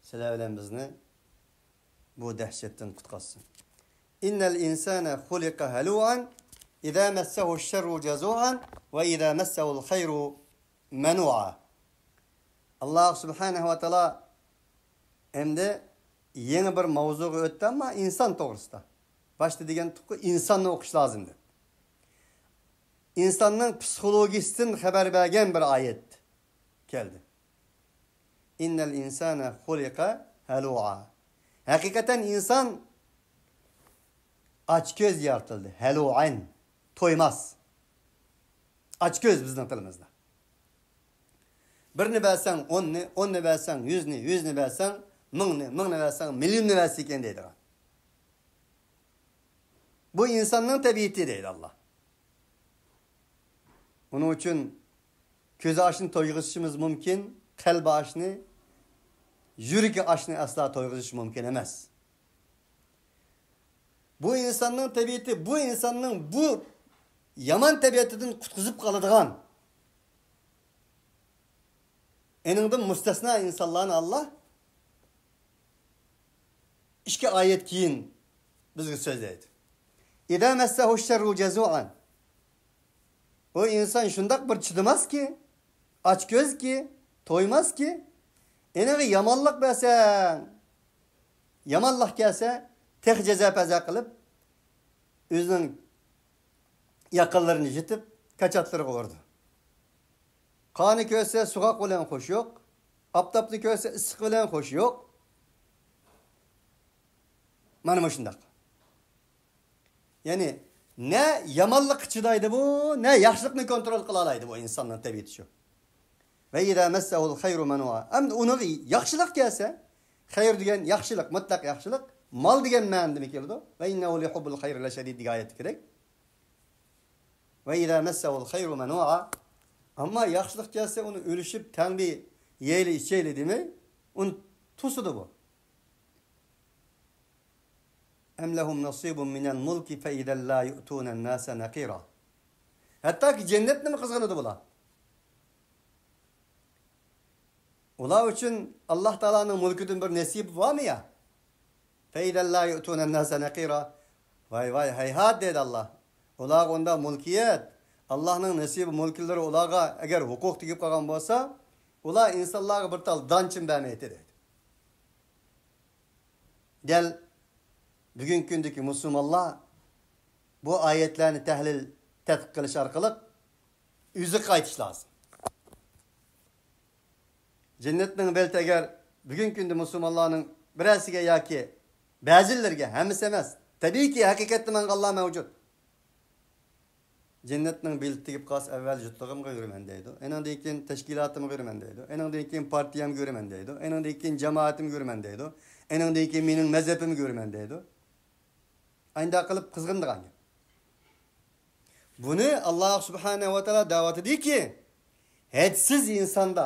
سىلەر بىلەن بىزنى بۇ دەھشەتتىن قۇتقارسۇن. إن الإنسان خلق هلوعا إذا مسه الشر جزوعا وإذا مسه الخير منوعا. ئاللاھ سۇبھانەھۇ ۋە تائالا ئەمدى يېڭى بىر ماۋزۇغا ئۆتتى، ئەمما ئىنسان توغرىسىدا. باشتا دېگەنتۇققۇ، ئىنساننى ئوقۇش لازىم دەپ. ئىنساننىڭ پسىخولوگىيىسىدىن خەۋەر بەرگەن بىر ئايەت كەلدى. إن الإنسان خلق هلوعا. ھەقىقەتەن ئىنسان ئاچكۆز يارىتىلدى. ھەلۇئەن. تويماس. ئاچكۆز بىزنىڭ تىلىمىزدا. بىرنى بەرسەڭ ئوننى، ئوننى بەرسەڭ يۈزنى، يۈزنى بەرسەڭ مىڭنى، مىڭنى بەرسەڭ مىليوننى بەرسىكەن دەيدىغان. بۇ ئىنساننىڭ تەبىئىتى دەيدۇ ئاللاھ. ئۇنىڭ ئۈچۈن كۆزى ئاشنى تويغۇزۇشىمىز مۇمكىن، قەلبى ئاشنى، يۈرىكى ئاشنى ئەسلا تويغۇزۇش مۇمكىن ئەمەس. بۇ ئىنساننىڭ تەبىئىتى، بۇ ئىنساننىڭ بۇ يامان تەبىئىتىدىن قۇتقۇزۇپ قالىدىغان، ئېنىڭدىن مۇستەسنا ئىنسانلارنى ئاللاھ ئىككى ئايەت كېيىن بىزگە سۆزلەيدۇ. إذا مسه الشر جزوعا. ئۇ ئىنسان شۇنداق بىر چىدىماسكى، ئاچكۆزكى، تويماسكى، ئېنىغا يامانلىق بەرسەڭ، يامانلىق كەلسە، تېخى جازا-پەزا قىلىپ، ئۆزىنىڭ ياقىلىرىنى يىتىپ، كاچاتلىرىغا ئۇرىدۇ. قارنى كۆرسە سوغۇق بىلەن خوشى يوق، ئاپتاپنى كۆرسە ئىسسىق بىلەن خوشى يوق. مانا مۇشۇنداق. يەنى نە يامانلىققا چىدايدۇ بۇ، نە ياخشىلىقنى كونترول قىلالايدۇ بۇ، ئىنساننىڭ تەبىئىتى شۇ. وإذا مسه الخير منوعا. ئەمدى ئۇنىڭغا ياخشىلىق كەلسە، خەير دېگەن ياخشىلىق، مۇتلەق ياخشىلىق، مال دېگەن مەنىدىمۇ كېلىدۇ. وإنه لحب الخير لشديد دېگەن ئايەتتە كېرەك. وإذا مسه الخير منوعا. ئەمما ياخشىلىق كەلسە ئۇنى ئۈلۈشۈپ تەڭ بىر يەيلى ئىچەيلى دېمەي، ئۇنى توسىدۇ بۇ. أم لهم نصيب من الملك فإذا لا يؤتون الناس نقيرا. ھەتتاكى جەننەتنىمۇ قىزغىنىدۇ بۇلار. ئۇلار ئۈچۈن ئاللاھ تائالانىڭ مۈلكىدىن بىر نېسىبى بارمۇ يا؟ فإذا لا يؤتون الناس نقيرا. ۋاي ۋاي، ھەيھات دەيدۇ ئاللاھ. ئۇلارغا ئۇنداق مۈلكىيەت، ئاللاھنىڭ نېسىبى مۈلكلىرى ئۇلارغا ئەگەر ھوقۇق تېگىپ قالغان بولسا، ئۇلار ئىنسانلارغا بىر تال دانچىمۇ بەرمەيتتى دەيدۇ. دەل بۈگۈنكى كۈندىكى مۇسۇلمانلار بۇ ئايەتلەرنى تەھلىل، تەتقىق قىلىش ئارقىلىق ئۆزىگە قايتىش لازىم. جەننەتنىڭ بېلىتى ئەگەر بۈگۈنكى كۈندە مۇسۇلمانلارنىڭ بىرەرسىگە ياكى بەزىلىرىگە، ھەممىسى ئەمەس، تەبىئىيكى ھەقىقەتتە ماڭغانلار مەۋجۇت. جەننەتنىڭ بېلىتى تېگىپ قالسا، ئەۋۋەل جۇتلۇقۇمغا يۈرىمەن دەيدۇ. ئېنىڭدىن كېيىن تەشكىلاتىمغا يۈرىمەن دەيدۇ. ئېنىڭدىن كېيىن پارتىيەمگە يۈرىمەن دەيدۇ. ئېنىڭدىن كېيىن جامائىتىمگە يۈرىمەن دەيدۇ. ئېنىڭدىن كېيىن مېنىڭ مەزھىپىمگە يۈرىمەن دەيدۇ. ئاينداق قىلىپ قىزغىنىدىغان گەپ. بۇنى ئاللاھ سۇبھانەھۇ ۋە تائالا دەۋاتىدۇكى، ھەدسىز ئىنساندا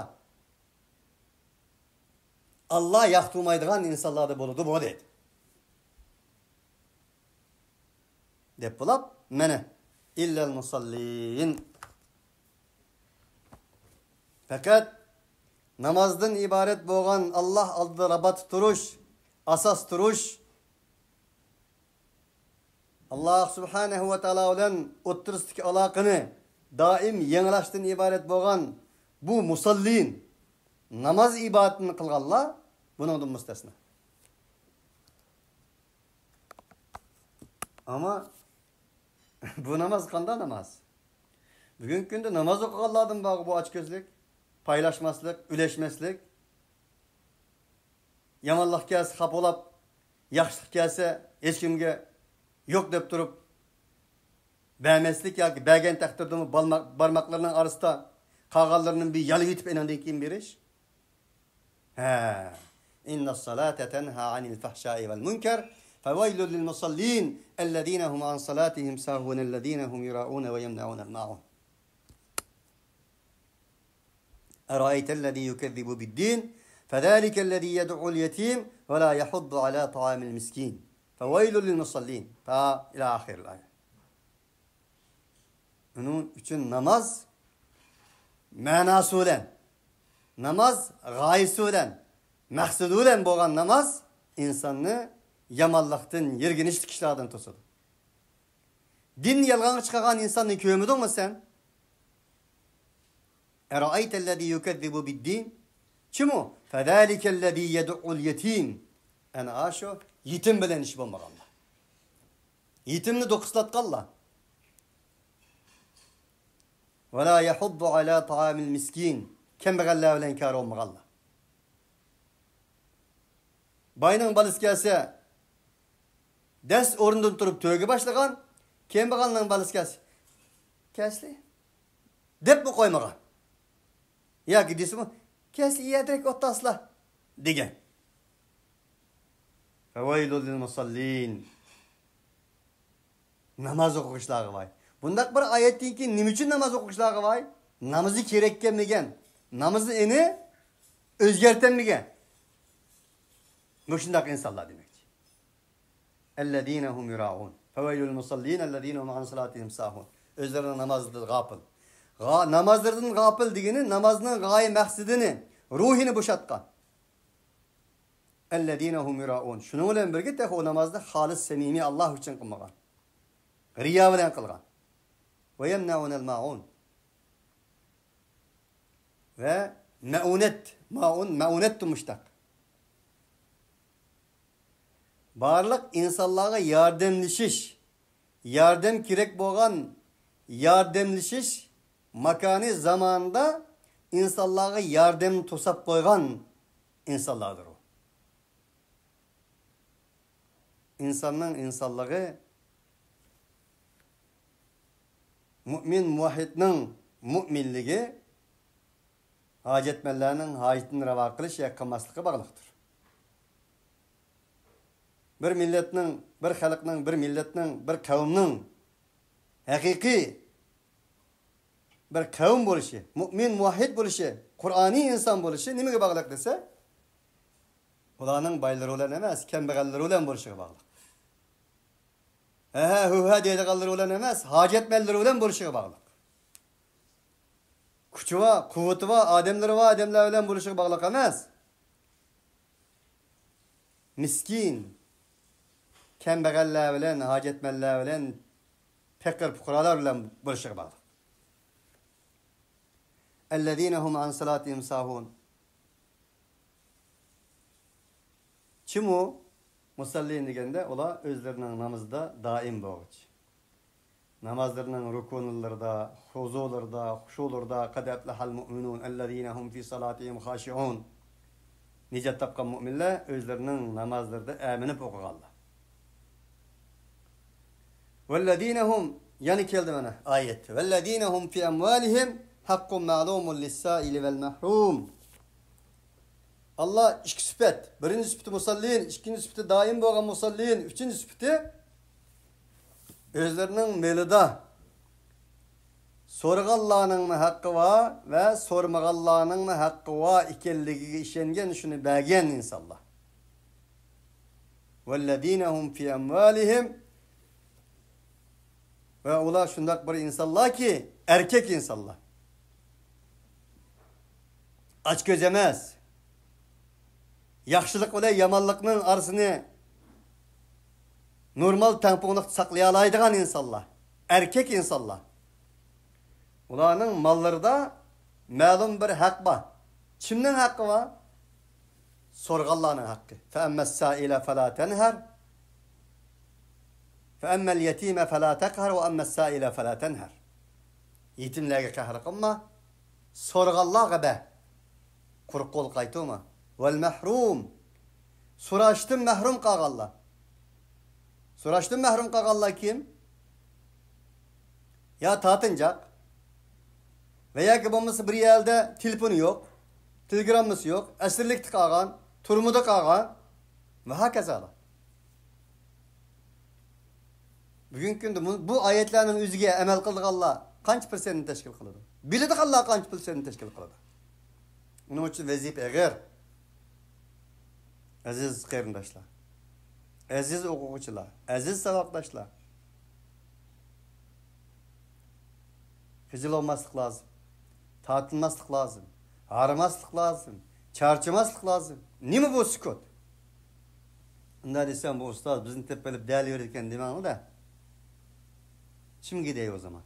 ئاللاھ ياقتۇرمايدىغان ئىنسانلاردا بولىدۇ بۇ دەيدۇ. دەپ بولۇپ، مانا، إلا المصلين. پەقەت نامازدىن ئىبارەت بولغان ئاللاھ ئالدىدا رابات تۇرۇش، ئاساس تۇرۇش، ئاللاھ سۇبھانەھۇ ۋە تائالا بىلەن ئوتتۇرىسىدىكى ئالاقىنى دائىم يېڭىلاشتىن ئىبارەت بولغان بۇ مۇساللىن، ناماز ئىبادىتىنى قىلغانلار بۇنىڭدىن مۇستەسنا. ئەمما بۇ ناماز قانداق ناماز؟ بۈگۈنكى كۈندە ناماز ئوقۇغانلاردىن بارغۇ بۇ ئاچكۆزلۈك، پايلاشماسلىق، ئۈلەشمەسلىك. يامانلىق كەلسە خاپا بولاپ، ياخشىلىق كەلسە ھېچكىمگە يوق دەپ تۇرۇپ، بەرمەسلىك ياكى بەرگەن تەقدىردىمۇ بالماق-، بارماقلىرىنىڭ ئارىسىدا قالغانلىرىنى بىر يالايۋېتىپ ئېنىڭدىن كېيىن بېرىش. ھە. إن الصلاة تنهى عن الفحشاء والمنكر فويل للمصلين الذين هم عن صلاتهم ساهون الذين هم يراءون ويمنعون الماعون. أرأيت الذي يكذب بالدين فذلك الذي يدع اليتيم ولا يحض على طعام المسكين فويل للمصلين. تا إلى آخر الآية. ئۇنىڭ ئۈچۈن ناماز مەناسى بىلەن، ناماز غايىسى بىلەن، مەقسىتى بىلەن بولغان ناماز ئىنساننى يامانلىقتىن، يىرگىنچلىك ئىشلاردىن توسىدۇ. دىننى يالغانغا چىقارغان ئىنساننى كۆرمىدىڭمۇ سەن؟ أرأيت الذي يكذب بالدين؟ كىم ئۇ؟ فذلك الذي يدع اليتيم. ئەنە ئاشۇ يېتىم بىلەن ئىشى بولمىغانلار. يېتىمنى دوقۇسلاتقانلار. ولا يحض على طعام المسكين. كەمبەغەللەر بىلەن كارى بولمىغانلار. باينىڭ بالىسى كەلسە، دەس ئورنىدىن تۇرۇپ تۆگە باشلىغان، كەمبەغەلنىڭ بالىسى كەلسە، كەلسىلە دەپمۇ قويمىغان. ياكى دېسىمۇ، كەلسىلە يەردىرەك ئولتۇرسىلا دېگەن. فويل للمصلين. ناماز ئوقۇغۇچىلارغا ۋاي. بۇنداق بىر ئايەتتىن كېيىن نېمە ئۈچۈن ناماز ئوقۇغۇچىلارغا ۋاي؟ نامىزى كېرەككەنمىگەن، نامىزى ئېنى ئۆزگەرتەلمىگەن. مۇشۇنداق ئىنسانلار دېمەكچى. الذين هم يراءون. فويل للمصلين الذين هم عن صلاتهم ساهون. ئۆزلىرىنىڭ نامازىدىن غاپىل. غا-، نامازلىرىدىن غاپىل دېگىنى نامازنىڭ غايە مەقسىتىنى، روھىنى بوشاتقان. الذين هم يراءون. شۇنىڭ بىلەن بىرگە تېخى ئۇ نامازنى خالىس، سەمىمىي، ئاللا ئۈچۈن قىلمىغان. رىيا بىلەن قىلغان. ويمنعون الماعون. ۋە مەئۇنەت، مائۇن، مەئۇنەتتۇ مۇشتەق. بارلىق ئىنسانلارغا ياردەملىشىش، ياردەم كېرەك بولغان ياردەملىشىش ماكانى زامانىدا ئىنسانلارغا ياردەمنى توساپ قويغان ئىنسانلاردۇر ئۇ. ئىنساننىڭ ئىنسانلىقى، مۇئمىن مۇۋەھھىدنىڭ مۇئمىنلىكى ھاجەتمەنلەرنىڭ ھاجىتىنى راۋا قىلىش ياكى قىلماسلىقىغا باغلىقتۇر. بىر مىللەتنىڭ، بىر خەلقنىڭ، بىر مىللەتنىڭ، بىر قەۋمنىڭ ھەقىقىي بىر قەۋم بولۇشى، مۇئمىن، مۇۋەھھىد بولۇشى، قۇرئانىي ئىنسان بولۇشى نېمىگە باغلىق دېسە، ئۇلارنىڭ بايلىرى بىلەن ئەمەس، كەمبەغەللىرى بىلەن بولۇشىغا باغلىق. ھە، ھە، ھۇ، ھە دەيدىغانلىرى بىلەن ئەمەس، ھاجەتمەنلىرى بىلەن بولۇشىغا باغلىق. كۈچى بار، قۇۋۋىتى بار، ئادەملىرى بار ئادەملەر بىلەن بولۇشىغا باغلىق ئەمەس. مىسكىن، كەمبەغەللەر بىلەن، ھاجەتمەنلەر بىلەن، پېقىر پۇقرالار بىلەن بولۇشىغا باغلىق. الذين هم عن صلاتهم ساهون. كىم ئۇ؟ مۇسەللىن دېگەندە، ئۇلار ئۆزلىرىنىڭ نامىزىدا دائىم بولغۇچى. نامازلىرىنىڭ رۇكۇنلىرىدا، خۇزۇلىرىدا، خۇشۇلىرىدا، قەد ئەفلەھەل مۇئمىنۇن، ئەللەزىنە ھۇم فى سالاتىھىم خاشىئۇن. نىجات تاپقان مۇئمىنلەر ئۆزلىرىنىڭ نامازلىرىدا ئەمىنىپ ئوقۇغانلار. ۋەللەزىنە ھۇم، يەنە كەلدى مانا ئايەت. ۋەللەزىنە ھۇم فى ئەمۋالىھىم ھەققۇن مەلۇمۇن لىسسائىلى ۋەل مەھرۇم. ئاللا ئىككى سۈپەت. بىرىنچى سۈپىتى مۇسەللىن، ئىككىنچى سۈپىتى دائىم بولغان مۇسەللىن، ئۈچىنچى سۈپىتى ئۆزلىرىنىڭ مېلىدا سورىغانلارنىڭمۇ ھەققى بار ۋە سورىمىغانلارنىڭمۇ ھەققى بار ئىكەنلىكىگە ئىشەنگەن، شۇنى بەرگەن ئىنسانلار. ۋەللەزىنە ھۇم فى ئەمۋالىھىم ۋە ئۇلار شۇنداق بىر ئىنسانلاركى، ئەركەك ئىنسانلار. ئاچكۆز ئەمەس. ياخشىلىق بىلەن يامانلىقنىڭ ئارىسىنى نورمال تەڭپۇڭلۇقتا ساقلىيالايدىغان ئىنسانلار. ئەركەك ئىنسانلار. ئۇلارنىڭ ماللىرىدا مەلۇم بىر ھەق بار. كىمنىڭ ھەققى بار؟ سورىغانلارنىڭ ھەققى. فەئەممەس سائىلە فەلا تەنھەر. فەئەممەل يەتىمە فەلا تەقھەر ۋە ئەممەس سائىلە فەلا تەنھەر. يېتىملەرگە قەھر قىلما. سورىغانلارغا بەر. قۇرۇق قول قايتۇرما. ۋەل مەھرۇم. سوراشتىن مەھرۇم قالغانلار. سوراشتىن مەھرۇم قالغانلار كىم؟ يا تارتىنچاق ۋە ياكى بولمىسا بىر يەردە تېلېفونى يوق، تېلېگراممىسى يوق، ئەسىرلىكتە قالغان، تۈرمىدە قالغان ۋە ھاكازالار. بۈگۈنكى كۈندە بۇ، بۇ ئايەتلەرنىڭ ئۆزىگە ئەمەل قىلىدىغانلار قانچە پىرسەنتنى تەشكىل قىلىدۇ؟ بىلىدىغانلار قانچە پىرسەنتنى تەشكىل قىلىدۇ؟ ئۇنىڭ ئۈچۈن ۋەزىپە ئېغىر. ئەزىز قېرىنداشلار، ئەزىز ئوقۇغۇچىلار، ئەزىز ساۋاقداشلار، خىجىل بولماسلىق لازىم، تارتىنماسلىق لازىم، ھارماسلىق لازىم، چارچىماسلىق لازىم. نېمە بۇ سۈكۈت؟ ئۇنداق دېسەم، بۇ ئۇستاز بىزنى تېپىپ ئېلىپ دەلىۋېرىدىكەن دېمەڭلار-دە. كىمگە دەي ئۇ زامان؟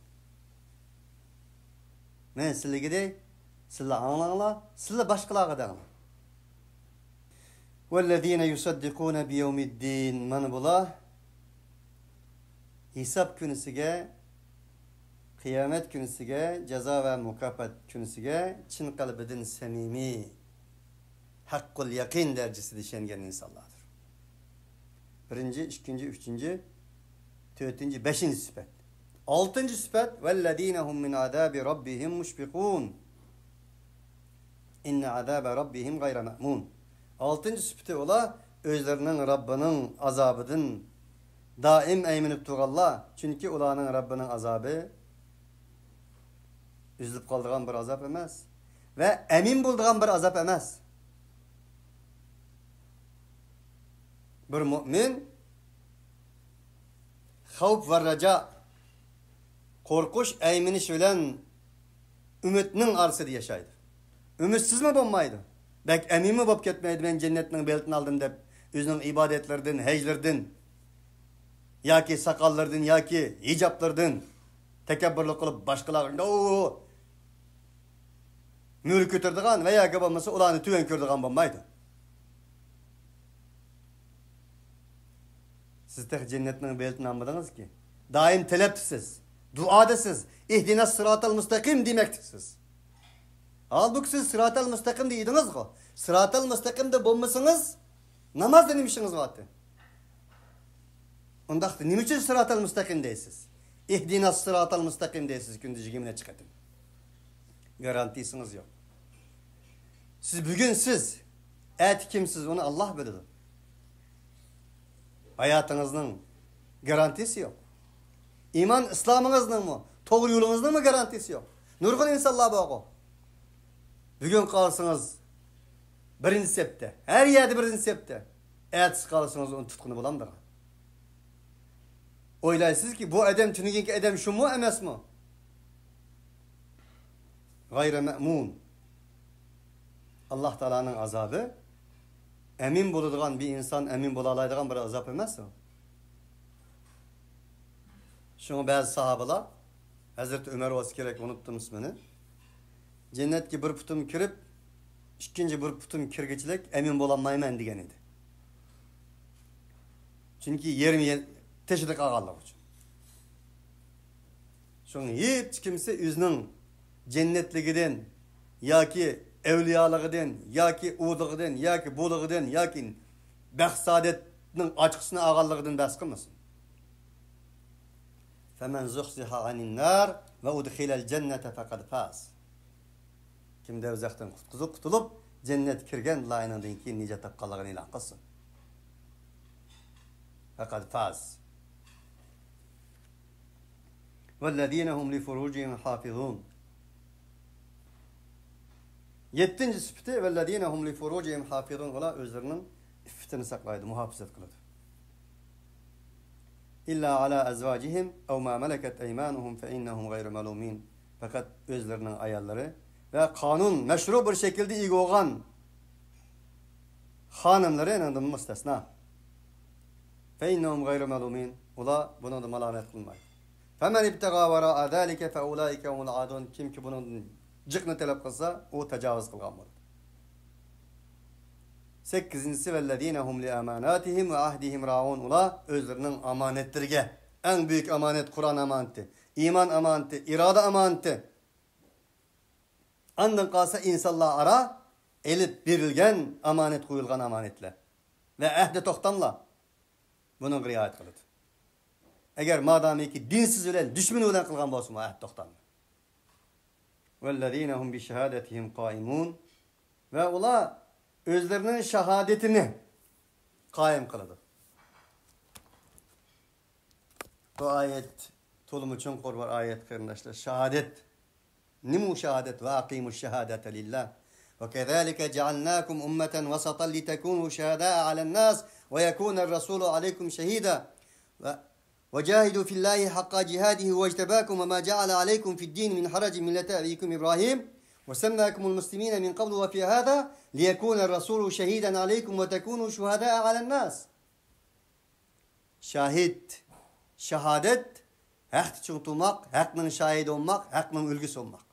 مەن سىلىگە دەي، سىلە ئاڭلاڭلار، سىلە باشقىلارغا دەڭلار. والذين يصدقون بيوم الدين، مانا بۇلار ھېساب كۈنىسىگە، قىيامەت كۈنىسىگە، جازا ۋە مۇكاپات كۈنىسىگە چىن قەلبىدىن سەمىمىي، ھەققۇل يەقىن دەرىجىسىدە ئىشەنگەن ئىنسانلاردۇر. بىرىنچى، ئىككىنچى، ئۈچىنچى، تۆتىنچى، بەشىنچى سۈپەت. ئالتىنچى سۈپەت، والذين هم من عذاب ربهم مشفقون. إن عذاب ربهم غير مأمون. ئالتىنچى سۈپىتى ئۇلار ئۆزلىرىنىڭ رەببىنىڭ ئازابىدىن دائىم ئەيمىنىپ تۇرغانلار، چۈنكى ئۇلارنىڭ رەببىنىڭ ئازابى ئۈزۈلۈپ قالىدىغان بىر ئازاب ئەمەس ۋە ئەمىن بولىدىغان بىر ئازاب ئەمەس. بىر مۆمىن خەۋپ ۋە رەجا، قورقۇش، ئەيمىنىش بىلەن ئۈمىدنىڭ ئارىسىدا ياشايدۇ. ئۈمىدسىزمۇ بولمايدۇ. بەك ئەمىنمۇ بولۇپ كەتمەيدۇ، مەن جەننەتنىڭ بېلىتىنى ئالدىم دەپ، ئۆزىنىڭ ئىبادەتلىرىدىن، ھەجلىرىدىن ياكى ساقاللىرىدىن ياكى ھىجابلىرىدىن تەكەببۇرلۇق قىلىپ، باشقىلارغا مۆرە كۆتۈرىدىغان ۋە ياكى بولمىسا ئۇلارنى تۆۋەن كۆرىدىغان بولمايدۇ. سىز تېخى جەننەتنىڭ بېلىتىنى ئالمىدىڭىزكى. دائىم تەلەپتىسىز، دۇئادىسىز، ئىھدىنەس سىراتەل مۇستەقىم دېمەكتىسىز. ھالبۇكى، سىز سىراتەل مۇستەقىمدە ئىدىڭىزغۇ. سىراتەل مۇستەقىمدە بولمىسىڭىز، نامازدا نېمە ئىشىڭىز بارتى؟ ئۇنداقتا نېمە ئۈچۈن سىراتەل مۇستەقىم دەيسىز؟ ئىھدىنەس سىراتەل مۇستەقىم دەيسىز كۈندە يىگىرمە نەچچە قېتىم. گارانتىسىڭىز يوق. سىز بۈگۈن سىز، ئەتە كىمسىز، ئۇنى ئاللا بىلىدۇ. ھاياتىڭىزنىڭ گارانتىسى يوق. ئىمان ئىسلامىڭىزنىڭمۇ، توغرا يولىڭىزنىڭمۇ گارانتىسى يوق. نۇرغۇن ئىنسانلار بارغۇ. بۈگۈن قالسىڭىز بىرىنچى سەپتە، ھەر يەردە بىرىنچى سەپتە. ئەتىسى قالسىڭىز ئۇنى تۇتقىنى بولامدىغان. ئويلايسىزكى، بۇ ئادەم تۈنۈگۈنكى ئادەم شۇمۇ ئەمەسمۇ؟ غەيرى مەمۇن. ئاللا تائالانىڭ ئازابى ئەمىن بولىدىغان، بىر ئىنسان ئەمىن بولالايدىغان بىر ئازاب ئەمەس ئۇ. شۇڭا بەزى ساھابىلار، ھەزرىتى ئۆمەر بولسا كېرەك، ئۇنتۇپتىم ئىسمىنى. جەننەتكە بىر پۇتۇم كىرىپ، ئىككىنچى بىر پۇتۇم كىرگۈچىلىك ئەمىن بولالمايمەن دېگەن ئىدى. چۈنكى يېرىم يە-، تېشىدا قالغانلىقى ئۈچۈن. شۇڭا ھېچ كىمسە ئۆزىنىڭ جەننەتلىكىدىن ياكى ئەۋلىيالىقىدىن ياكى ئۇلۇغىدىن ياكى بۇلۇغىدىن ياكى بەخت سائادەتنىڭ ئاچقۇچىسىنى ئالغانلىقىدىن بەھس قىلمىسۇن. فمن زحزح عن النار وأدخل الجنة فقد فاز. كىم دوزاختىن قۇتقۇزۇپ قۇتۇلۇپ، جەننەتكە كىرگەن، ئاندىن كېيىن نىجات تاپقانلىقىنى ئېلان قىلسۇن. فقد فاز. والذين هم لفروجهم حافظون. يەتتىنچى سۈپىتى، والذين هم لفروجهم حافظون، ئۇلار ئۆزلىرىنىڭ ئىففىتىنى ساقلايدۇ، مۇھاپىزەت قىلىدۇ. إلا على أزواجهم أو ما ملكت أيمانهم فإنهم غير ملومين. پەقەت ئۆزلىرىنىڭ ئاياللىرى ۋە قانۇن، مەشرۇ بىر شەكىلدە ئىگە بولغان خانىملىرى ئۇنىڭدىن مۇستەسنا. فإنهم غير ملومين. ئۇلار بۇنىڭدا مالامەت قىلمايدۇ. فمن ابتغى وراء ذلك فأولئك هم العادون. كىمكى بۇنىڭدىن جىقنى تەلەپ قىلسا، ئۇ تاجاۋۇز قىلغان بولىدۇ. سەككىزىنچىسى، والذين هم لأماناتهم وعهدهم راعون. ئۇلار ئۆزلىرىنىڭ ئامانەتلىرىگە، ئەڭ بۈيۈك ئامانەت، قۇرئان ئامانىتى، ئىمان ئامانىتى، ئىرادە ئامانىتى، ئاندىن قالسا ئىنسانلار ئارا ئېلىپ بېرىلگەن ئامانەت، قويۇلغان ئامانەتلەر ۋە ئەھدى توختاملار، بۇنىڭغا رىئايەت قىلىدۇ. ئەگەر مادامىكى دىنسىز بىلەن، دۈشمىنى بىلەن قىلغان بولسىمۇ ئەھدى توختامنى. والذين هم بشهاداتهم قائمون. ۋە ئۇلار ئۆزلىرىنىڭ شاھادىتىنى قايىم قىلىدۇ. بۇ ئايەت تولىمۇ چوڭقۇر بىر ئايەت، قېرىنداشلار. شاھادەت. نېمە ئۇ شاھادەت؟ وأقيموا الشهادة لله وكذلك جعلناكم أمة وسطا لتكونوا شهداء على الناس ويكون الرسول عليكم شهيدا. وجاهدوا في الله حق جهاده هو اجتباكم وما جعل عليكم في الدين من حرج ملة أبيكم إبراهيم وسماكم المسلمين من قبل وفي هذا ليكون الرسول شهيدا عليكم وتكونوا شهداء على الناس. شاھىت، شاھادەت، ھەقتە چىڭ تۇرماق، ھەقنىڭ شاھىدى بولماق، ھەقنىڭ ئۈلگىسى بولماق.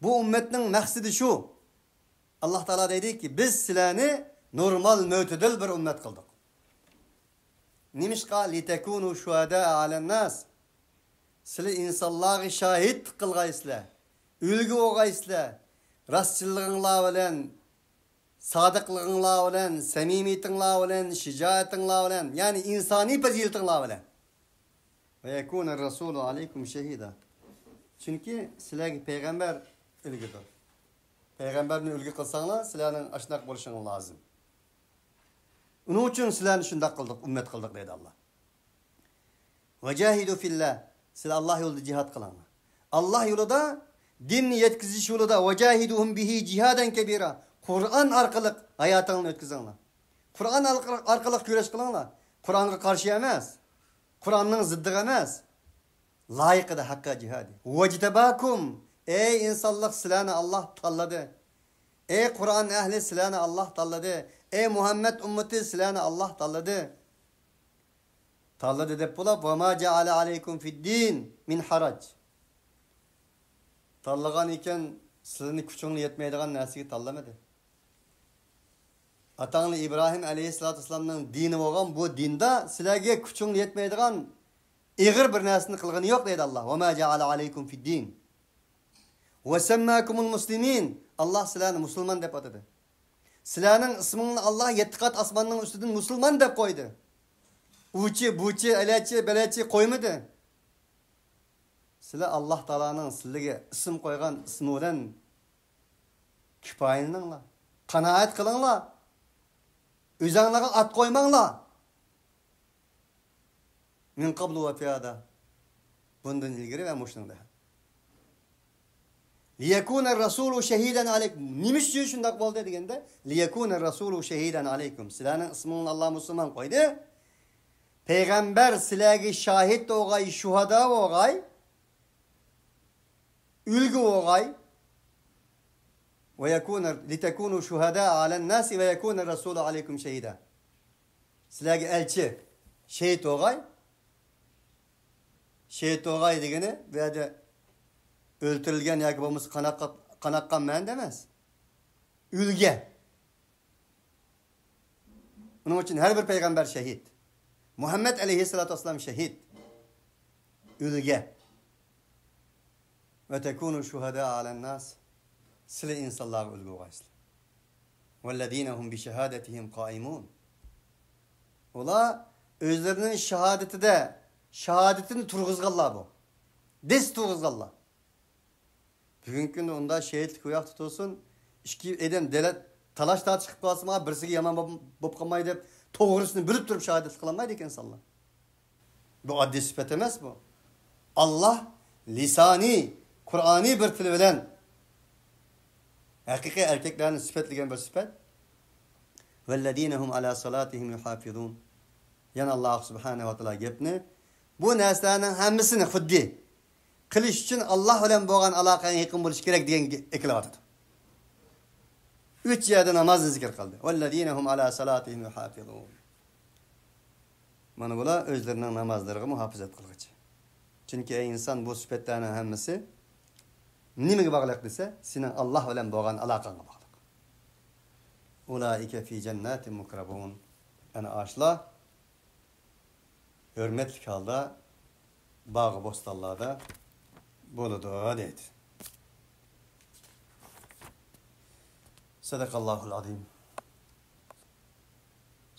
بۇ ئۈممەتنىڭ مەقسىتى شۇ. ئاللاھ تائالا دەيدىكى، بىز سىلەرنى نورمال، مۆتىدىل بىر ئۈممەت قىلدۇق. نېمىشقا؟ لتكونوا شهداء على الناس. سىلەر ئىنسانلارغا شاھىتلىق قىلغايسىلەر، ئۈلگە بولغايسىلەر، راستچىللىقىڭلار بىلەن، سادىقلىقىڭلار بىلەن، سەمىمىيىتىڭلار بىلەن، شىجائىتىڭلار بىلەن، يەنى ئىنسانىي پەزىلىتىڭلار بىلەن. ويكون الرسول عليكم شهيدا. چۈنكى سىلەرگە پەيغەمبەر ئۈلگىدۇر. پەيغەمبەرنى ئۈلگە قىلساڭلار، سىلەرنىڭ ئاشۇنداق بولۇشۇڭلار لازىم. ئۇنىڭ ئۈچۈن سىلەرنى شۇنداق قىلدۇق، ئۈممەت قىلدۇق دەيدۇ ئاللاھ. وجاهدوا في الله. سىلەر ئاللاھ يولىدا جىھاد قىلىڭلار. ئاللاھ يولىدا دىننى يەتكۈزۈش يولىدا، وجاهدهم به جهادا كبيرا. قۇرئان ئارقىلىق ھاياتىڭلارنى ئۆتكۈزۈڭلار. قۇرئان ئارقىلىق، ئارقىلىق كۈرەش قىلىڭلار. قۇرئانغا قارشى ئەمەس. قۇرئاننىڭ زىددىغا ئەمەس. لايىقىدا ھەققە جىھادى. واجتباكم. ئەي ئىنسانلىق، سىلەرنى ئاللاھ تاللىدى. ئەي قۇرئان ئەھلى، سىلەرنى ئاللاھ تاللىدى. ئەي مۇھەممەد ئۈممىتى، سىلەرنى ئاللاھ تاللىدى. تاللىدى دەپ بولۇپ، وما جعل عليكم في الدين من حرج. تاللىغان ئىكەن، سىلىنى كۈچۈڭلار يەتمەيدىغان نەرسىگە تاللىمىدى. ئاتاڭلار ئىبراھىم ئەلەيھىسسالاتۇ ۋەسسالامنىڭ دىنى بولغان بۇ دىندا سىلەرگە كۈچۈڭلار يەتمەيدىغان ئېغىر بىر نەرسىنى قىلغىنى يوق دەيدۇ ئاللاھ. وما جعل عليكم في الدين وسماكم المسلمين. ئاللاھ سىلەرنى مۇسۇلمان دەپ ئاتىدى. سىلەرنىڭ ئىسمىڭلارنى ئاللاھ يەتتە قات ئاسماننىڭ ئۈستىدىن مۇسۇلمان دەپ قويدى. ئۇچى، بۇچى، ئەلەچى، بەلەچى قويمىدى. سىلەر ئاللاھ تائالانىڭ سىلەرگە ئىسىم قويغان ئىسمى بىلەن كۇپايىلىنىڭلار. قانائەت قىلىڭلار. ئۆزەڭلارغا ئات قويماڭلار. من قبل وفي هذا. بۇندىن ئىلگىرى ۋە مۇشۇنىڭدا. ليكون الرسول شهيدا عليكم. نېمە ئۈچۈن شۇنداق بولدى دېگەندە، ليكون الرسول شهيدا عليكم. سىلەرنىڭ ئىسمىڭلارنى ئاللاھ مۇسۇلمان قويدى. پەيغەمبەر سىلەرگە شاھىت بولغاي، شۇھادا بولغاي، ئۈلگە بولغاي. ويكون، لتكونوا شهداء على الناس ويكون الرسول عليكم شهيدا. سىلەرگە ئەلچى، شېھىت بولغاي. شېھىت بولغاي دېگىنى بۇ يەردە ئۆلتۈرۈلگەن ياكى بولمىسا قاناققا، قاناققان مەنىدە ئەمەس. ئۈلگە. ئۇنىڭ ئۈچۈن ھەر بىر پەيغەمبەر شەھىد. مۇھەممەد ئەلەيھىسسالاتۇ ۋەسسالام شەھىد. ئۈلگە. وتكونوا شهداء على الناس. سىلەر ئىنسانلارغا ئۈلگە بولغايسىلەر. والذين هم بشهاداتهم قائمون. ئۇلار ئۆزلىرىنىڭ شاھادىتىدە، شاھادىتىنى تۇرغۇزغانلار بۇ. دەس تۇرغۇزغانلار. بۈگۈنكى كۈندە ئۇنداق شېھىتلىك ئۇ ياقتا تۇرسۇن، ئىككى ئادەم دەلەت تالاش تارتىش قىلىپ قالسا، ماڭا بىرسىگە يامان بولۇپ، بولۇپ قالماي دەپ، توغرىسىنى بىلىپ تۇرۇپ شاھادەتلىك قىلالمايدىكەن ئىنسانلار. بۇ ئاددىي سۈپەت ئەمەس بۇ. ئاللاھ لىسانىي، قۇرئانىي بىر تىل بىلەن ھەقىقىي ئەركەكلەرنى سۈپەتلىگەن بىر سۈپەت. والذين هم على صلاتهم يحافظون. يەنە ئاللاھ سۇبھانەھۇ ۋە تائالا گەپنى بۇ نەرسىلەرنىڭ ھەممىسىنى خۇددى قىلىش ئۈچۈن ئاللاھ بىلەن بولغان ئالاقەڭ يېقىن بولۇشى كېرەك دېگەنگە ئېكىلىۋاتىدۇ. ئۈچ يەردە نامازنى زىكىر قىلدى. والذين هم على صلاتهم يحافظون. مانا بۇلار ئۆزلىرىنىڭ نامازلىرىغا مۇھاپىزەت قىلغۇچى. چۈنكى ئەي ئىنسان، بۇ سۈپەتلەرنىڭ ھەممىسى نېمىگە باغلىق دېسە، سېنىڭ ئاللاھ بىلەن بولغان ئالاقەڭگە باغلىق. أولئك في جنات مكرمون. ئەنە ئاشۇلار ھۆرمەتلىك ھالدا باغۇ بوستانلاردا بولىدۇ دەيدۇ. صدق الله العظيم.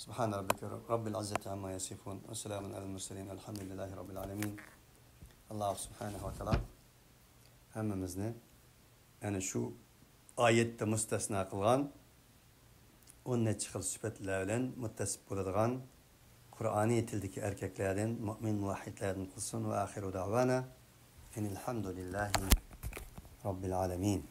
سبحان ربك رب العزة عما يصفون وسلام على المرسلين والحمد لله رب العالمين. ئاللاھ سۇبھانەھۇ ۋە تائالا ھەممىمىزنى ئەنە شۇ ئايەتتە مۇستەسنا قىلغان ئون نەچچە خىل سۈپەتلەر بىلەن مۇتتەسىپ بولىدىغان قۇرئانىي تىلدىكى ئەركەكلەردىن، مۆمىن مۇۋەھھىدلەردىن قىلسۇن. وآخر دعوانا أن الحمد لله رب العالمين.